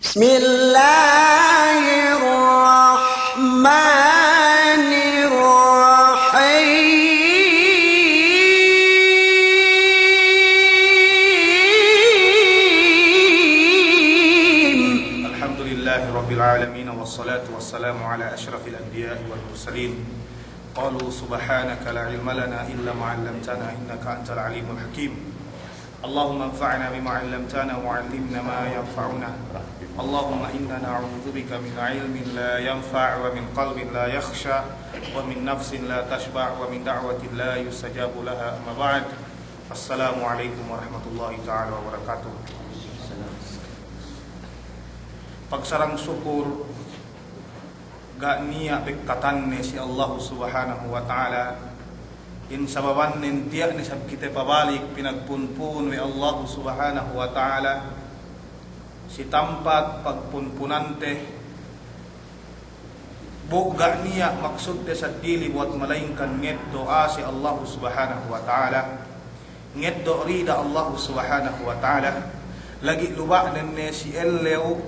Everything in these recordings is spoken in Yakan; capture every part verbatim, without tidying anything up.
بسم الله الرحمن الرحيم. الحمد لله رب العالمين، والصلاة والسلام على أشرف الأنبياء والمرسلين. قالوا سبحانك لا علم لنا إلا ما علمتنا إنك أنت العليم الحكيم. اللهم انفعنا بما علمتنا وعلمنا ما ينفعنا. اللهم إنا نعوذ بك من علم لا ينفع ومن قلب لا يخشع ومن نفس لا تشبع ومن دعوة لا يستجاب لها. أما بعد. السلام عليكم ورحمة الله تعالى وبركاته. Pagsarang sukur ga' niya' bekkatanne si Allahu Subhanahu wa Ta'ala, in sababannen tiya' ne isab kite pabalik pinagpunpun we' Allahu Subhanahu wa Ta'ala si tampat pagpunpunante, bu ga' niya' maksudte seddili buwat malaingkan ngeddo' a'a si Allahu Subhanahu wa Ta'ala. Ngeddo' rida Allahu Subhanahu wa Ta'ala, lagi' luba'nen ne si ellew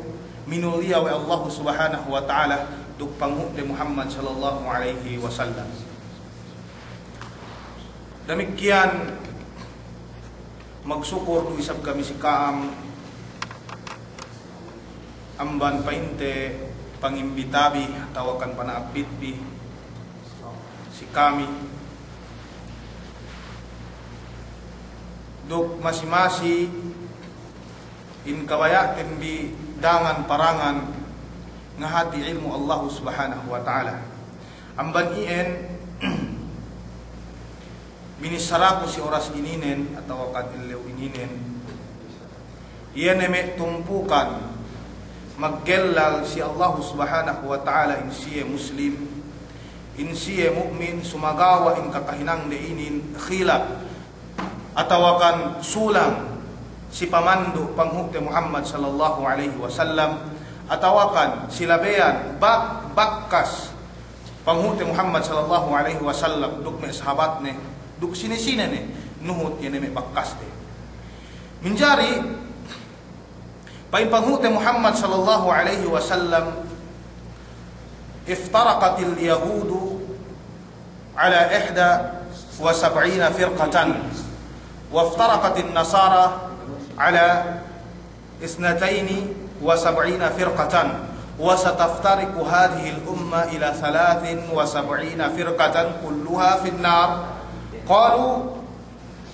minuliya we' Allahu Subhanahu wa Ta'ala duk panghu'te Muhammad sallallahu alaihi wasallam. Damikkiyan magsukur du isab kami si ka'am amban pa'inte pangimbitabi atawakan pana'abbitbi si kami. Duk masi-masi in kabaya'ten bi dangan parangan ngahati ilmu' Allahu Subhanahu wa Ta'ala. Amban iyan, minissaraku si oras ininen atawakan ellew ininen, iye ne me' tumpukan maggellal si Allahu Subhanahu wa Ta'ala in siye Muslim, in siye mu'min, sumagawa' in kakahinangde inin khilaf atawakan sulang si pamandu' panghu'te Muhammad sallallahu alaihi wasallam, atawakan si labeyan bak-, bakkas panghu'te Muhammad sallallahu alaihi wasallam duk me' sahabatne duk sine-sine ne nuhut iye ne me' bakkaste. Minjari pa'in panghu'te Muhammad sallallahu alaihi wasallam, افترقت اليهود على إحدى وسبعين فرقة، وافترقت النصارى على اثنتين وسبعين فرقة، وستفترق هذه الأمة إلى ثلاث وسبعين فرقة كلها في النار. قالوا: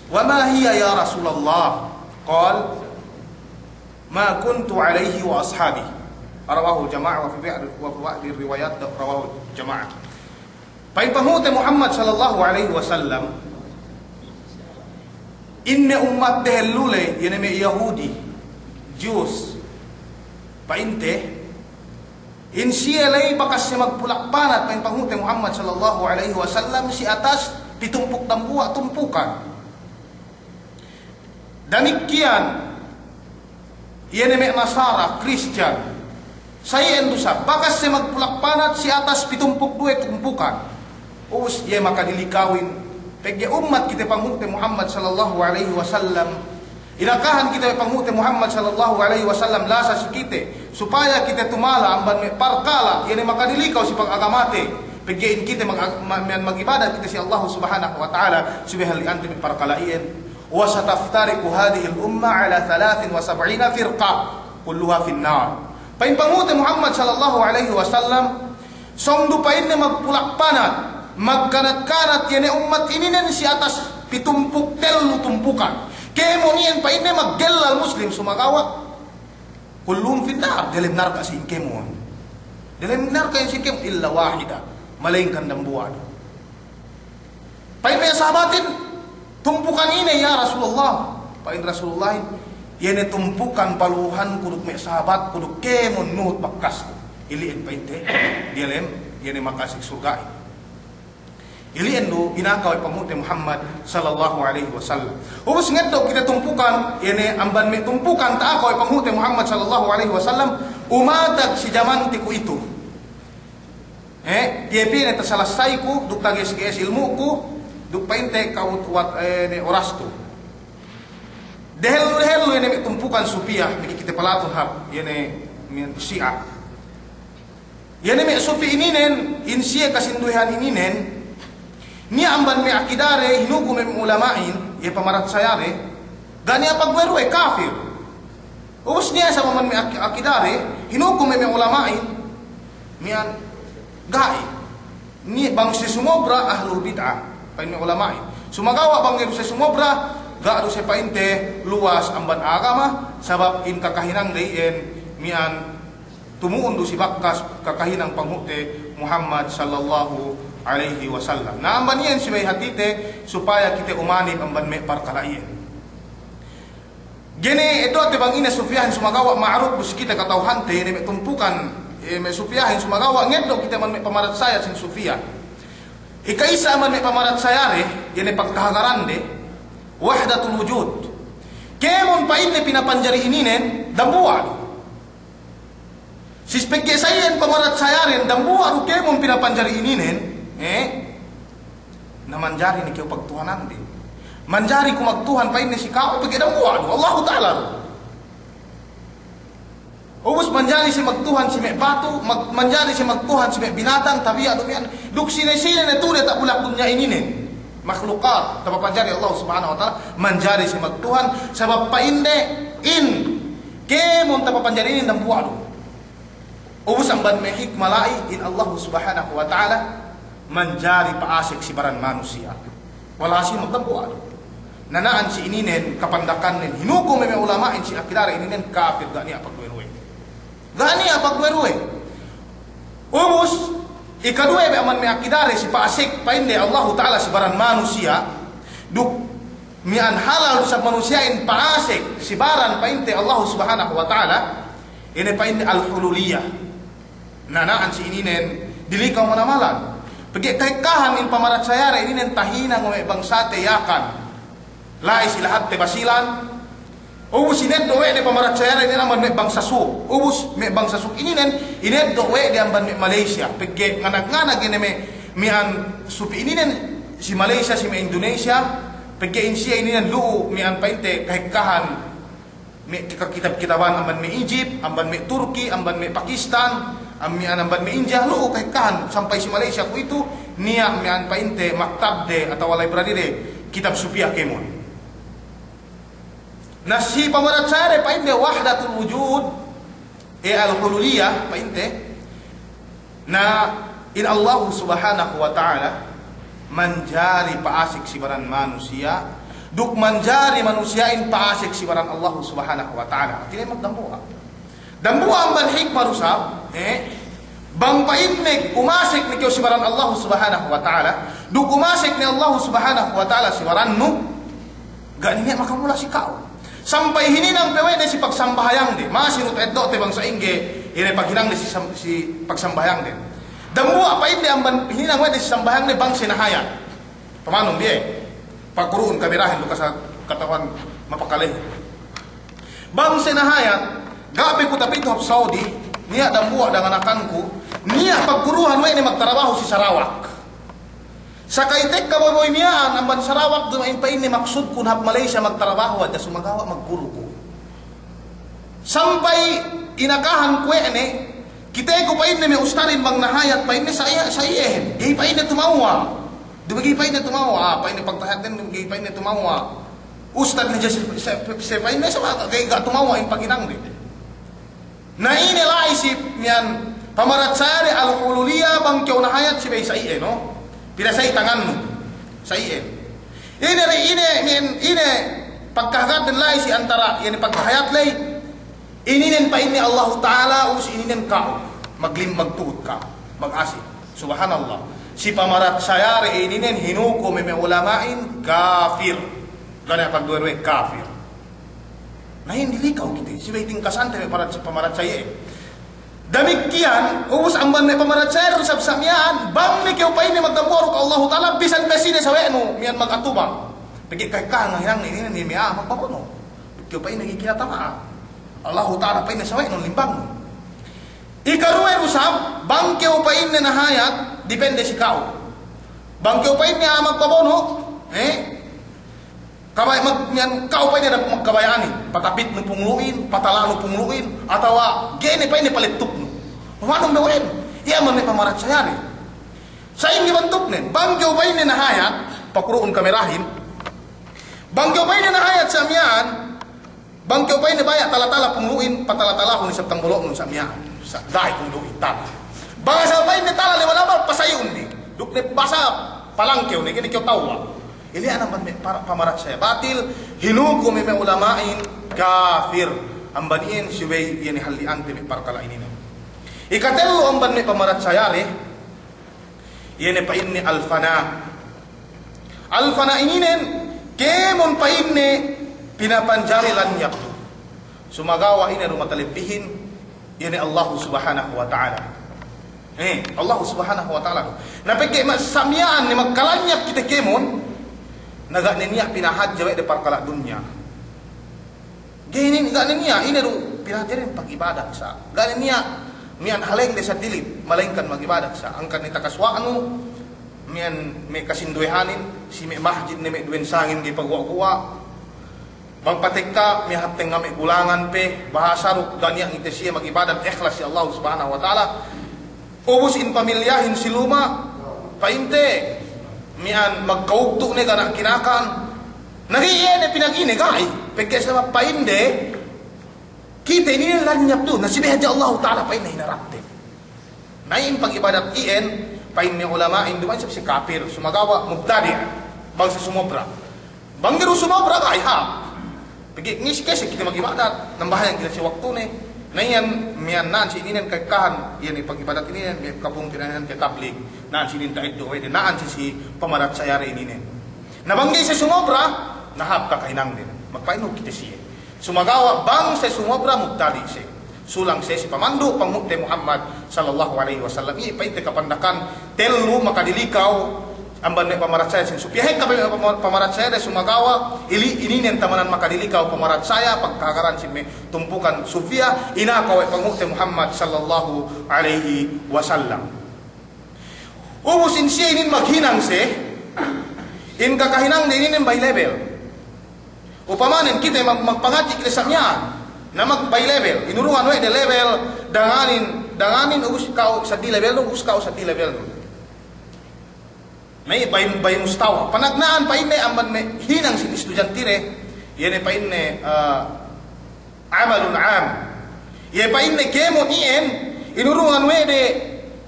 وما هي يا رسول الله؟ قال: ما كنت عليه وأصحابي. رواه الجماعة، وفي بعض، وفي بعض الروايات رواه الجماعة. Pa'in panghu'te Muhammad sallallahu alaihi wasallam, in me' ummat dehellu ley, iye ne me' Yahudi, Jews, pa'inte, in siye ley bakas siye magpulak panat, pa'in panghu'te Muhammad sallallahu alaihi wasallam, si atas pitumpuk dambuwa' tumpukan. Damikkiyan iye ne me' Nasara, Kristiyan, sa iyan du isab bakas siye magpulak panat si atas pitumpuk duwe tumpukan. Ubus iye makadilikawin, pegge' ummat kite panghu'te Muhammad sallallahu alaihi wasallam. Inakahan kite we' panghu'te Muhammad sallallahu alaihi wasallam lasa si kite, supaya kite tumala amban me' parkala' iye ne makadilikaw si pagagamate. Pegge' in kite mag-, ma-, me' mag'ibadat kite si Allahu Subhanahu wa Ta'ala, subey halli'ante me' parkala' iyan. وستفترق هذه الأمة على ثلاث وسبعين فرقة كلها في النار. Pa'in panghu'te Muhammad sallallahu alaihi wasallam, sōng du pa'inne magpulak panat, magkanat-kanat iye ne ummat ininen si atas pitumpuk tellu tumpukan. Kēmon iyan pa'inne maggellal Muslim sumagawa' كلهم في النار, delem narka' si kēmon. Delem narka' si kēmon, إلا واحدة, malaingkan dambuwa' du. Pa'in me' sahabatin, tumpukan ine ya Rasulullah? Pa'in Rasulullahin, iye ne tumpukan paluhanku duk me' sahabatku duk kēmon nuhut bakkasku. Ili'en pa'inte, diyalem, iye ne makasek surga'in. Ili'en du inaka we' panghu'te Muhammad sallallahu alaihi wasallam. Ubus ngeddo' kite tumpukan, iye ne amban me' tumpukan ta'aka we' panghu'te Muhammad sallallahu alaihi wasallam, umatag si jamante kuwe'itu. Eh, piye-piye ne tasalassayku, duk tages-ges ilmu'ku, duk pa'inte kawut wat, eh, ne orastu. Dehellu-dehellu iye ne me' tumpukan Supiya, miki kite palatun hap, iye ne Miya'an Si'a. Iye ne me' Sufi ininen, in siye kasinduwehan ininen, niya' amban me' akidade hinukum me' ulama'in, iye pamaratsayade, ga' niya' pagduwe-duwe, kafir. Ubus niya' isab amban me' ak-, akidade hinukum me' ulama'in, miya'an ga'i. Ni bang siye sumobra ahlul bid'ah, pa'in me' ulama'in. Sumagawa' bang ga'i du siye sumobra, ga' du siye pa'inte luwas amban agama, sabab in kakahinangde iyan miya'an tumu'un du si bakas kakahinang panghu'te Muhammad sallallahu alaihi wasallam. Na amban iyan subey hatite supaya kite umanib amban me' parkala' iyan. Ga'i ne eddo'te bang ine Sufiyahin, sumagawa' ma'ruf du si kite kata'uhante, ine me' tumpukan, e, me' Sufiyahin, sumagawa' ngeddo' kite man me' pamaratsaya sin Sufiya. Ika'isa man me' pamaratsayade, iye ne pagkahagarande, wahdatul wujud. Kēmon pa'inne pinapanjari ininen, dambuwa' du. Sis pegge' sa iyan pamaratsayaden dambuwa' du kēmon pinapanjari ininen, eh? Na manjari ne kew pagtuhanande. Manjari ku magtuhan pa'inne si ka'u pegge' dambuwa' du, Allahu Ta'ala du. Ubus manjari siye magtuhan si me' batu, mag-, manjari siye magtuhan si me' binatang, tabiya' du miya'an. Duk sine-sine ne tu'u diyata' bulak dunya ininen. Makhlukat, tapapanjari Allah Subhanahu wa Ta'ala, manjari siye magtuhan, sabab pa'inde in, kēmon tapapanjari inin dambuwa' du. Ubus amban me' hikma la'i in Allah Subhanahu wa Ta'ala manjari pa'asek si baran manusiya'. Walhasil magdambuwa' du. Na na'an si ininen kapandakannen, hinukum me' ulama'in si akidade ininen kafir, ga' niya' pagduwe-duwe. Ga' niya' pagduwe-duwe. Ubus, ikaduwe be amban me' akidade si pa'asek pa'inde Allahu Ta'ala si baran manusiya', duk miya'an halal du isab manusiya'in pa'asek si baran pa'inte Allahu Subhanahu wa Ta'ala, ine pa'inde al-hululiyah. Na na'an si ininen dilikaw manamalan. Pegge' kahekkahan in pamaratsayade ininen tahinang we' bangsate Yakan. La'i si lahatte Basilan. Ubus ineddo' we' de pamaratsayade inin amban me' bangsa Suk. Ubus me' bangsa Suk ininen ineddo' we' de amban me' Malaysia. Pegge' nganag-nganag ine me' miya'an Sufi ininen si Malaysia, si me' Indonesia. Pegge' in siye ininen lu'u miya'an pa'inte kahekkahan me' kitab-kitaban amban me' Egypt, amban me' Turki, amban me' Pakistan, am-, miya'an amban me' India, lu'u kahekkahan sampay si Malaysia kuwe'itu, niya' miya'an pa'inte maktabde atawa library de kitab Sufiya kēmon. Na si pamaratsayade pa'inde wahdatul wujud, e, al-hululiyah pa'inte, na in Allahu Subhanahu wa Ta'ala manjari pa'asek si baran manusiya', duk manjari manusiya'in pa'asek si baran Allahu Subhanahu wa Ta'ala. Hātinen magdambuwa'. Dambuwa' amban hikma du isab, eh, bang pa'inne umasek ne kew si baran Allahu Subhanahu wa Ta'ala, duk umasek ne Allahu Subhanahu wa Ta'ala si barannu, ga' ne niya' makamula si ka'u. Sampay hininang pe we' de si pagsambahayangde, masi du ta'eddo'te bang sa'ingge ine paghinangde si sam-, si pagsambahayangde. Dambuwa' pa'inne amban hininang we' de si sambahayangde bang siye nahayat. Pamanun biye, pagguru'un kabirahin du kasa kata'uhan mapakalehin. Bang siye nahayat, ga' pe ku tapitu hap Saudi, niya' dambuwa' danganakanku, niya' pagguruhan we' ne magtarabahu si Sarawak. Sakay tekka boy-boy miya'an amban Sarawak, duma'in pa'inne maksudkun hap Malaysia magtarabahu hadja, sumagawa' magguru ku. Sampay inakahan ku we' ne, kiteku pa'inne me' ustadin bang nahayat pa'inne sa iye, sa iyehin. Ga'i pa'inne tumewwa'. Duma'in ga'i pa'inne tumewwa', ah, pa'inne pagtahayatden, ga'i pa'inne tumewwa'. Ustad ne hadja si, si, si pa'inne sa ga'i ga' tumewwa' in paghinangde. Na ine la'i si miya'an pamaratsayade al-hululiyah bang kew nahayat subey sa iye, no? Pinasa'i tangannu. Sa iye. Ine, ine, miya'an, ine pagkahagadden la'i si antara, iye ne pagkahayat ley. Ininen pa'inne Allahu Ta'ala, ubus ininen ka'u. Maglim-, magtuhut ka'u. Mag-asek. Subhanallah. Si pamaratsayade ininen hinukum me' ulama'in kafir. Ga' ne pagduwe-duwe, kafir. Na, in dilikaw kite, subey tingkasante me' parat-, pamaratsayahin. Damikkiyan, ubus amban me' pamaratsayade du isab sa miya'an, bang ne kew pa'inne magdambuwa' du ka Allahu Ta'ala, bisan pe sine sawe'nu miya'an magatubang. Pegge' kahekkahan ngahinang ne inin, inin me' a'a magpabono'. Kew pa'inne ga'i kinatama'a. Allahu Ta'ala pa'inne sawe'nu limbangnu. Ikaruwe du isab, bang kew pa'inne nahayat, depende si ka'u. Bang kew pa'inne a'a magpabono', eh? Kabaya' mag-, miya'an ka'u pa'inne dapu' magkabaya'anin, patapitnu punglu'in, patala'nu punglu'in, atawa ga'i ne pa'inne palettuknu. Ma'anu me' we'en, iye amban me' pamaratsaya de. Sa'ingge bantuknen, bang kew pa'inne nahayat, pakuru'un kamerahin, bang kew pa'inne nahayat sa' miya'an, bang kew pa'inne baya' tala-tala punglu'in, patala-talahun isab tangbolo'nun sa' miya'an, sa' ga'i punglu'in, tala. Bang asal pa'inne tala ne wala' bal, pasayu'un ne. Duk ne basa palangkew ne, ga'i ne kew tawwa'. Ili'an amban me' para-, pamaratsaya batil, hinukum me' ulama'in kafir. Amban iyan subey iye ne halli'ante me' parkala' ininen. Ikatellu amban me' pamaratsaya de, iye ne pa'inne al-fana. Al-fana ininen, kēmon pa'inne pinapanjari lanyap du. Sumagawa' ine du matalebbihin, iye ne Allahu Subhanahu wa Ta'ala. Eh, Allahu Subhanahu wa Ta'ala. Na pegge' ma-, sa' miya'an ne magkalanyap kite kēmon, na ga' ne niya' pinahadje we' de parkala' dunya. Ga'i ne, ga' ne niya', ine du pinahadje de pag'ibadat sa'. Ga' ne niya' miya'an halengde sa' dilit, malayingkan mag'ibadat sa'. Angkan ne takasuwa'nu, miya'an me' kasinduwehanin, si me' masjid ne me' duwen sangin ga'i paguwa'-guwa'. Bang patekka, miyahap tengnga' me' gulangan pe, bahasa du, ga' niya' ngite siye mag'ibadat ikhlas si Allahu Subhanahu wa Ta'ala. Ubus in pamilyahin si luma', pa'inte, miya'an magkawugtu' ne ga' niya' kinakan. Na ga'i iye ne pinagine, ga'i. Pegge' sabab pa'inde, kite inin lanyap du, na subey hadja Allahu Ta'ala pa'inne hinarapte. Na in pag'ibadat iyan, pa'in me' ulama'in duma'in isab si kapir, sumagawa' mubtadi', bang sa sumobra. Bang ga'i du sumobra ga'i hāp. Pegge' ngisi kese kite mag'ibadat, nambahayang kite si waktune. Na iyan, miya'an na'an si ininen ka'ekkahan, iyan pag'ibadat ininen, me' kapungtina'ihan ke tablig. Na'an si inin ta'eddo' we' de, na'an si si pamaratsaya de ininen. Na bang ga'i si sumobra, na hāp kakahinangden. Magpa'in du kite siye. Sumagawa' bang siye sumobra mubtadi' siye. Sulang siye si pamandu' panghu'te Muhammad sallallahu alaihi wasallam. Iye pa'inte kapandakan tellu makadilikaw amban me' pamaratsaya sin sufiya. Hekka me' pama-, pamaratsaya de sumagawa' ili-, ininen tamanan makadilikaw pamaratsaya pagkahagaran sin me' tumpukan sufiya, inaka we' panghu'te Muhammad sallallahu alaihi wasallam. Ubus in siye inin maghinang siye, in kakahinangde ininen by level. Upamanen kite mag-, magpangadji' kite sa miya'an, na mag-by level, inurungan we' de level, danganin, danganin ubus ka'u saddi levelnun, ubus ka'u saddi levelnun. Na iye by, by mustawa. Panagna'an pa'inne amban me' hinang sin istudiyantide, iye ne pa'inne, eh, amalun am. Iye pa'inne kēmon iyan, inurungan we' de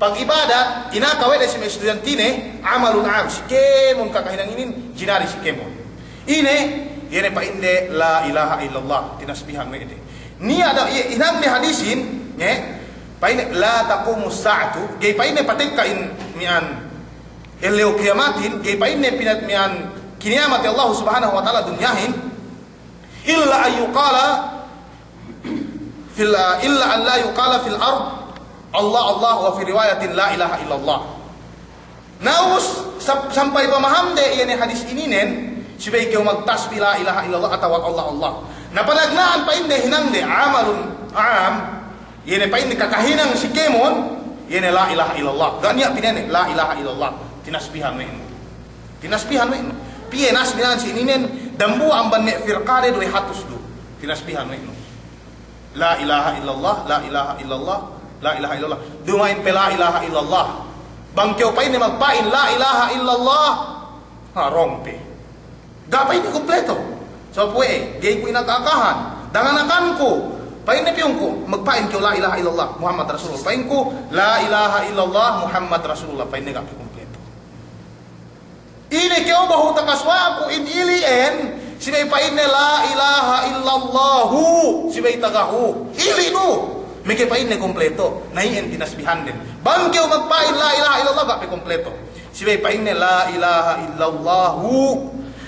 pag'ibadat, inaka we' de si me' istudiyantine, amalun am. Si kēmon kakahinang inin, jinari si kēmon. Ine, iye ne pa'inde la ilaha illallah, tinasbihan we' de. Niya' da, iye, hinangde hadisin, nge, pa'inne la taqumus sa'atu, ga'i pa'inne patekka in miya'an ellew kiyamatin, ga'i pa'inne pinat miya'an kiniyamate Allah Subhanahu wa Ta'ala dunyahin, illa an yuqala fil, illa an la yuqala fil ard Allah, Allah, wa fi riwayatin la ilaha illallah. Na ubus sam-, sampay pamahamde iye ne hadis ininen, subey kew magtasbih la ilaha illallah atawa Allah, Allah. Na panagna'an pa'inde hinangde amalun am, iye ne pa'inde kakahinang si kēmon, iye ne la ilaha illallah. Ga' niya' pinene' la ilaha illallah. Tinasbihan we' nu. Tinasbihan we' nu. Piye nasbihan si ininen, dambuwa' amban me' firqade duwe hatus du. Tinasbihan we' nu. La ilaha illallah, la ilaha illallah, la ilaha illallah. Duma'in pe la ilaha illallah. Bang kew pa'inne magpa'in la ilaha illallah. Ha, wrong pe. Ga' pa'inne kumpleto. Sabab we', ga'i ku inakahan. Danganakanku. Pa'inne piyungku, magpa'in kew la ilaha illallah, Muhammad Rasulullah. Pa'inku, la ilaha illallah, Muhammad Rasulullah. Pa'inne ga' pe kumpleto. Ine kew bahu takasuwa'ku in ili'en, subey pa'inne la ilaha illallahu, subey tagahu. Ili' du. Meke pa'inne kumpleto. Na iyan tinasbihanden. Bang kew magpa'in la ilaha illallah ga' pe kumpleto. Subey pa'inne la ilaha illallahu.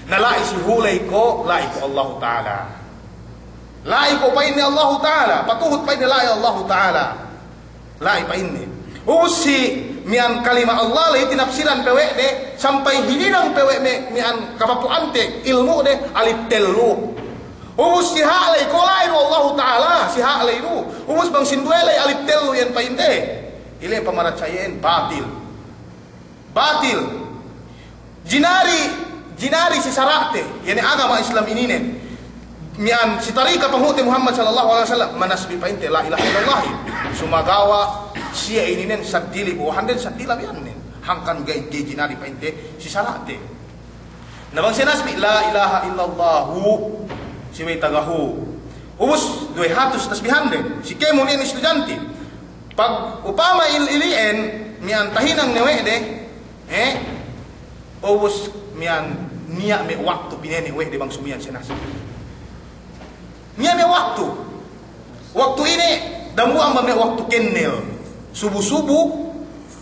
Na la'i si huley ko', la'i ko' Allahu Ta'ala. La'i ko' pa'inne Allahu Ta'ala. Patuhut pa'inne la'i Allahu Ta'ala. La'i pa'inne. Ubus si miya'an kalima Allah la'i tinapsiran pe we' de, sampay hininang pe we' me', miya'an kapapu'ante ilmu'de alip tellu. Ubus si ha' la'i ko' la'i du Allahu Ta'ala, si ha' la'i du. Ubus bang sinduwe la'i alip tellu iyan pa'inde. Ile pamaratsaya'in batil. Batil. Jinari, jinari si sara'te, iye ne agama Islam ininen. Miya'an si tarika panghu'te Muhammad sallallahu alaihi wasallam, manasbi pa'inte la ilaha illallah. Sumagawa' siye ininen saddili bo'ohanden, saddili labihannen. Hangkan ga'i, ga'i jinari pa'inte si sara'te. Na bang siye nasbi la ilaha illallahu, subey taga hu. Ubus duwe hatus nasbihande, si kēmon iyan istudyanti. Pag upama il-, ili'en, miya'an tahinang ne we' de, eh, ubus miya'an niya' me' waktu pinene' we' de bang sumiyan siye nasbi. Niya' me' waktu. Waktu ine, dambuwa' amban me' waktu kennel. Subu-subu,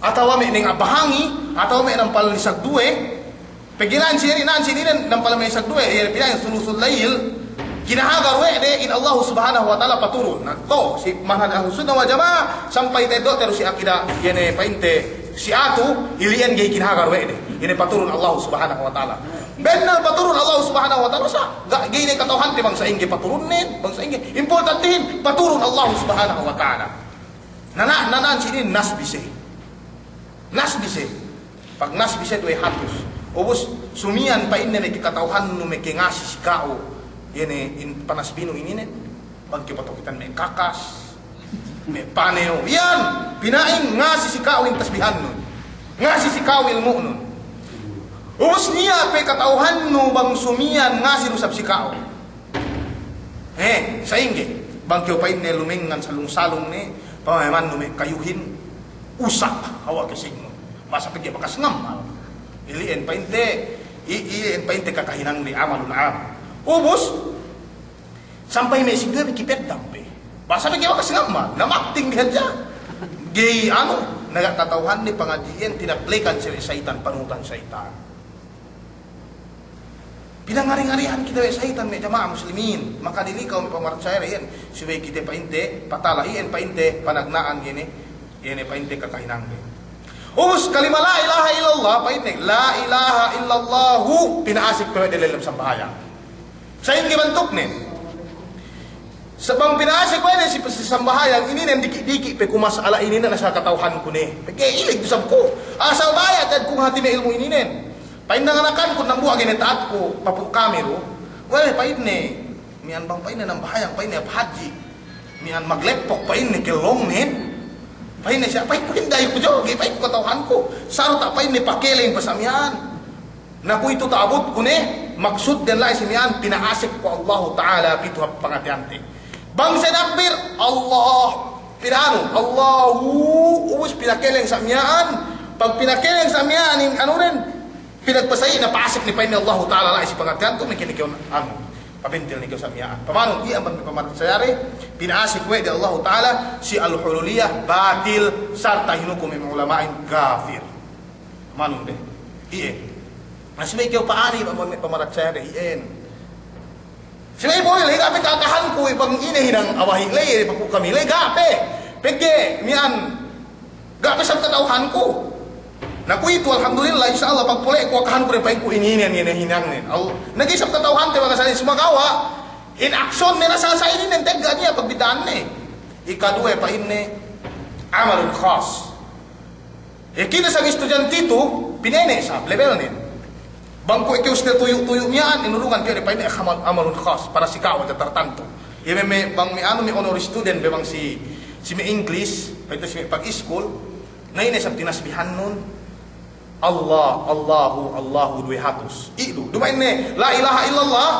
atawa me' neng abahangi, atawa me' nampal lisag duwe. Pegge' na'an si inin, na'an si inin, nampal me' lisag duwe, iye pina'in sulusul layl. Kinahagar we' de in Allahu Subhanahu wa Ta'ala paturun. Na, to, si manhaj Ahlus Sunnah wal Jama'ah, sampay ta'eddo' teru si akida, iye ne pa'inte, si atu, ili'en ga'i kinahagar we' de. Iye ne paturun Allahu Subhanahu wa Ta'ala. Bennal paturun Allahu Subhanahu wa Ta'ala, sa', ga', ga'i ne kata'uhante bang sa'ingge paturunnen, bang sa'ingge. Importantehin, paturun Allahu Subhanahu wa Ta'ala. Na, na, na, na'an si inin nasbi siye. Nasbi siye. Pag nasbi siye duwe hatus. Ubus, sumiyan pa'inne me' kata'uhannu me' kengasi si ka'u. Iye ne in panasbinu ininen. Bang kew patokitan me' kakas, me' panew, iyan, pina'in ngasi si ka'u in tasbihannun. Ngasi si ka'u ilmu'nun. Ubus niya' pe kata'uhannu bang sumiyan ngasi du isab si ka'u. Eh, sa'ingge, bang kew pa'inne lumengngan salung-salung ne, pamayamannu me' kayuhin, usa', hawal kew singnu. Basa pegge' bakas ngammal. Ili'en pa'inte, i-, ili'en pa'inte kakahinang di amalun am. Ubus, sampay me' sigduwe bi kipeddam pe. Basa pegge' bakas ngammal. Na makting bi hadja. Ga'i anu, na ga' kata'uhanne pangadji'in, tinaplekan siye we' saytan, panuhutan saytan. Pinangari-ngarihan kite we' saytan me' jama'a muslimin. Maka dili ka'u me' pamaratsaya iyan. Subey kite pa'inte, patala iyan pa'inte, panagna'an iyan, iyan pa'inte kakahinangde. Ubus kalima la ilaha illallah, pa'inne, la ilaha illallahu, pina'asek pe we' de diyalem sambahayang. Sa'ingge bantuknen? Sa' bang pina'asek we' de si, si sambahayang ininen diki'-diki' pe ku mas'ala ininen asal kata'uhanku ne. Pegge' ilig du isab ku. Asal baya' te'ed ku ngahati me' ilmu' ininen. Pa'in danganakanku dambuwa' ga'i ne ta'atku papu' kami du. We' pa'inne, miya'an bang pa'inne nambahayang pa'inne apa hadji'. Miya'an magleppok pa'inne kellongnen. Pa'inne siya, pa'inku hinday ku joge, pa'inku kata'uhanku. Sarta' pa'inne pakeleng pa sa' miya'an. Na kuwe'itu ta'abutku ne, maksudden la'i si miya'an pina'asek ku Allahu Ta'ala pitu hap pangateyante. Bang siye nakbir, Allah, pina'anu, Allahu, ubus pinakeleng sa' miya'an, pag pinakeleng sa' miya'an in anunen, pinagpasa'i na pa'asek ne pa'inne Allahu Ta'ala la'i si pangateyantu, meke ne kew anu, pabentel ne kew sa' miya'an. Pamanun, iye amban me' pamaratsayade, pina'asek we' de Allahu Ta'ala, si al-hululiyah, batil, sarta' hinukum me' ulama'in, kafir. Pamanun de, iye. Na subey kew pa'ani, amban me' pamaratsayade, iyen. Subey boy, la'i ga' pe kakahanku, bang ine hinang abahi', la'i papu' kami, la'i ga' pe. Pegge' miya'an, ga' pe isab kata'uhanku. Na kuwe'itu, alhamdulillah, insya Allah, pagpole'ku akahanku de pa'inku ininen, ine hinangnen. Al-, na ga'i isab kata'uhante bakas inin sumagawa', in aksyonnen asal sa' ininen, tegga' niya' pagbidda'anne. Ikaduwe pa'inne, amalun khas. E, kite sab istudyantitu, pinene' sab, lebelnen. Bang kuwe' kew ustel tuyu'-tuyu' miya'an, inulungan kew de pa'inne amal, amalun khas, para si ka'u hadja tartantu. Iye me', me', bang me' anu me' honor student, be bang si, si me' English, pa'inte si me' pag-iskul, na ine sab tinasbihannun, Allah, Allahu, Allahu, duwe hatus. Iye du, duma'in ne, la ilaha illallah,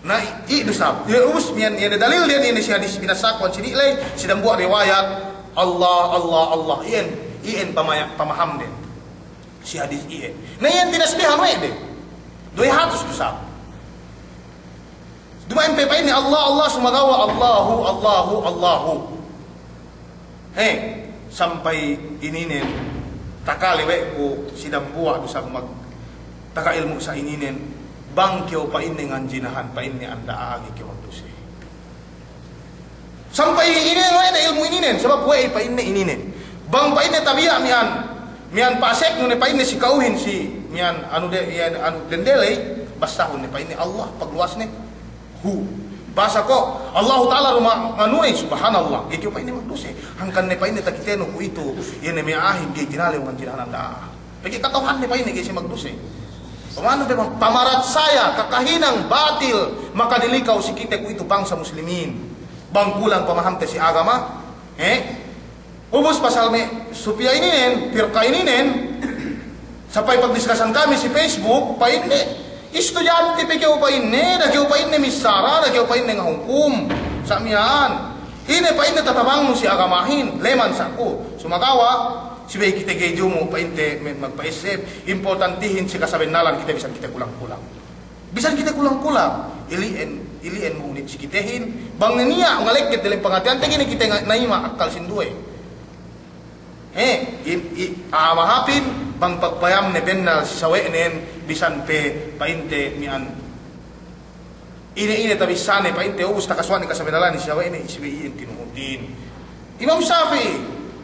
Na i-, iye du sab. Iye ubus miya'an, iye ne dalilden, iye ne si hadis binassaku ensini' ley, si dambuwa' riwayat, Allah, Allah, Allah. Iyan, iyan pamaya-, pamahamden. Si hadis iyan. Na iyan tinasbihan we' de. Duwe hatus du sab. Duma'in pe pa'inne Allah, Allah, sumagawa' Allahu, Allahu, Allahu. He, sampay ininen, takale we' ku si dambuwa' du sab magtaga ilmu' sa' ininen, bang kew pa'inne nganjinahan, pa'inne anda' a'a ga'i kew magduse. Sampay ininen we' de ilmu' ininen, sabab we' pa'inne ininen. Bang pa'inne tabiya' miya'an, miya'an pa'aseknu ne pa'inne si ka'uhin si, miya'an anu de, iyan anu dendeley, basahun ne pa'inne Allah, pagluwasne. Hu. Basa ko', Allahu Ta'ala du ma-, manure, subhanallah. Ga'i kew pa'inne magduse. Hangkan ne pa'inne takitenu kuwe'itu, iye ne me' a'ahin ga'i tinalew nganjinahan anda' a'a. Pegge' kata'uhanne pa'inne ga'i siye magduse. Pamanu pe bang pamaratsaya kakahinang batil, makadilikaw si kite kuwe'itu bangsa muslimin. Bang kulang pamahamte si agama, he? Ubus pasal me' Supiya ininen, pirka ininen, sampay pagdiskasan kami si Facebook, pa'inne, istudiyante pe kew pa'inne, da'a kew pa'inne missara, da'a kew pa'inne ngahukum. Sa' miya'an. Ine pa'inne tatabangnu si agamahin, leman sa' ku. Sumagawa', subey kite ga'i dumu' pa'inte me' magpa'esseb, importantihin si kasabennalan kite bisan kite kulang-kulang. Bisan kite kulang-kulang, ili'en, ili'en mahunit si kitehin, bang ne niya' ngalekket dalem pangateyante ga'i ne kite nga-, na'ima akkal sinduwe. He, in, i, a'a mahāpin, bang pagpayamne bennal si sawe'nen, bisan pe pa'inte miya'an. Ine-ine tabissāne pa'inte, ubus takasuwa'ne kasabennalan si sawe'ne, subey iyan tinuhutin. Imam Shafi'i,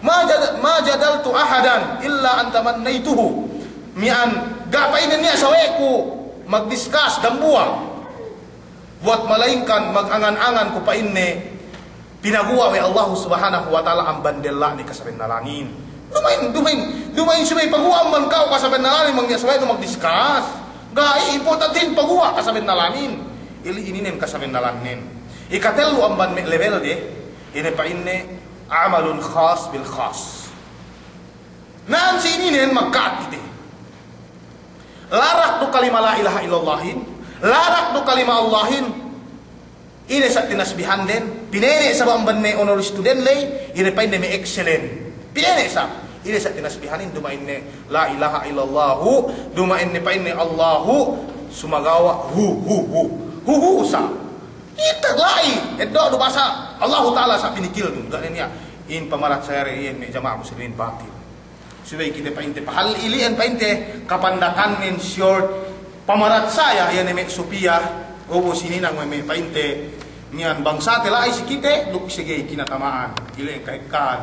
"Ma jad-, ma jadaltu ahadan illa an tamannaytuhu." Miya'an, ga' pa'inne niya' sawe'ku magdiskas dambuwa'. Buwat malaingkan magangan-angan ku pa'inne, pinaguwa' we' Allahu Subhanahu wa Ta'ala amban della'ne kasabennalanin. Duma'in, duma'in, duma'in subey paguwa' amban ka'u kasabennalanin bang niya' sawe'nu magdiskas. Ga'i, importantihin paguwa' kasabennalanin. Ili' ininen kasabennalannen. Ikatellu amban me' lebelde, ine pa'inne, amalun khas bil khas. Na'an si ininen magka'at kite. Larak du kalima la ilaha illallahin, larak du kalima Allahin, ine sa' tinasbihanden, pinene' sa' amban me' honor student ley, ine pa'inne me' excellent. Pinene' sa', ine sa' tinasbihanin, duma'in ne la ilaha illallahu, duma'in ne pa'inne Allahu, sumagawa' hu, hu, hu. Hu, hu sa'. Ite la'i, eddo' du basa Allahu Ta'ala sa' pinikilnun, ga' ne niya'. In pamaratsaya re iyan me' jama'a muslimin batil. Subey kite pa'inte pahal ili'en pa'inte kapandakannen short pamaratsaya iyan me' Supiya, ubus hininang me' pa'inte miya'an bangsate la'i si kite duk si ga'i kinatama'an. Ili'en kahekkahan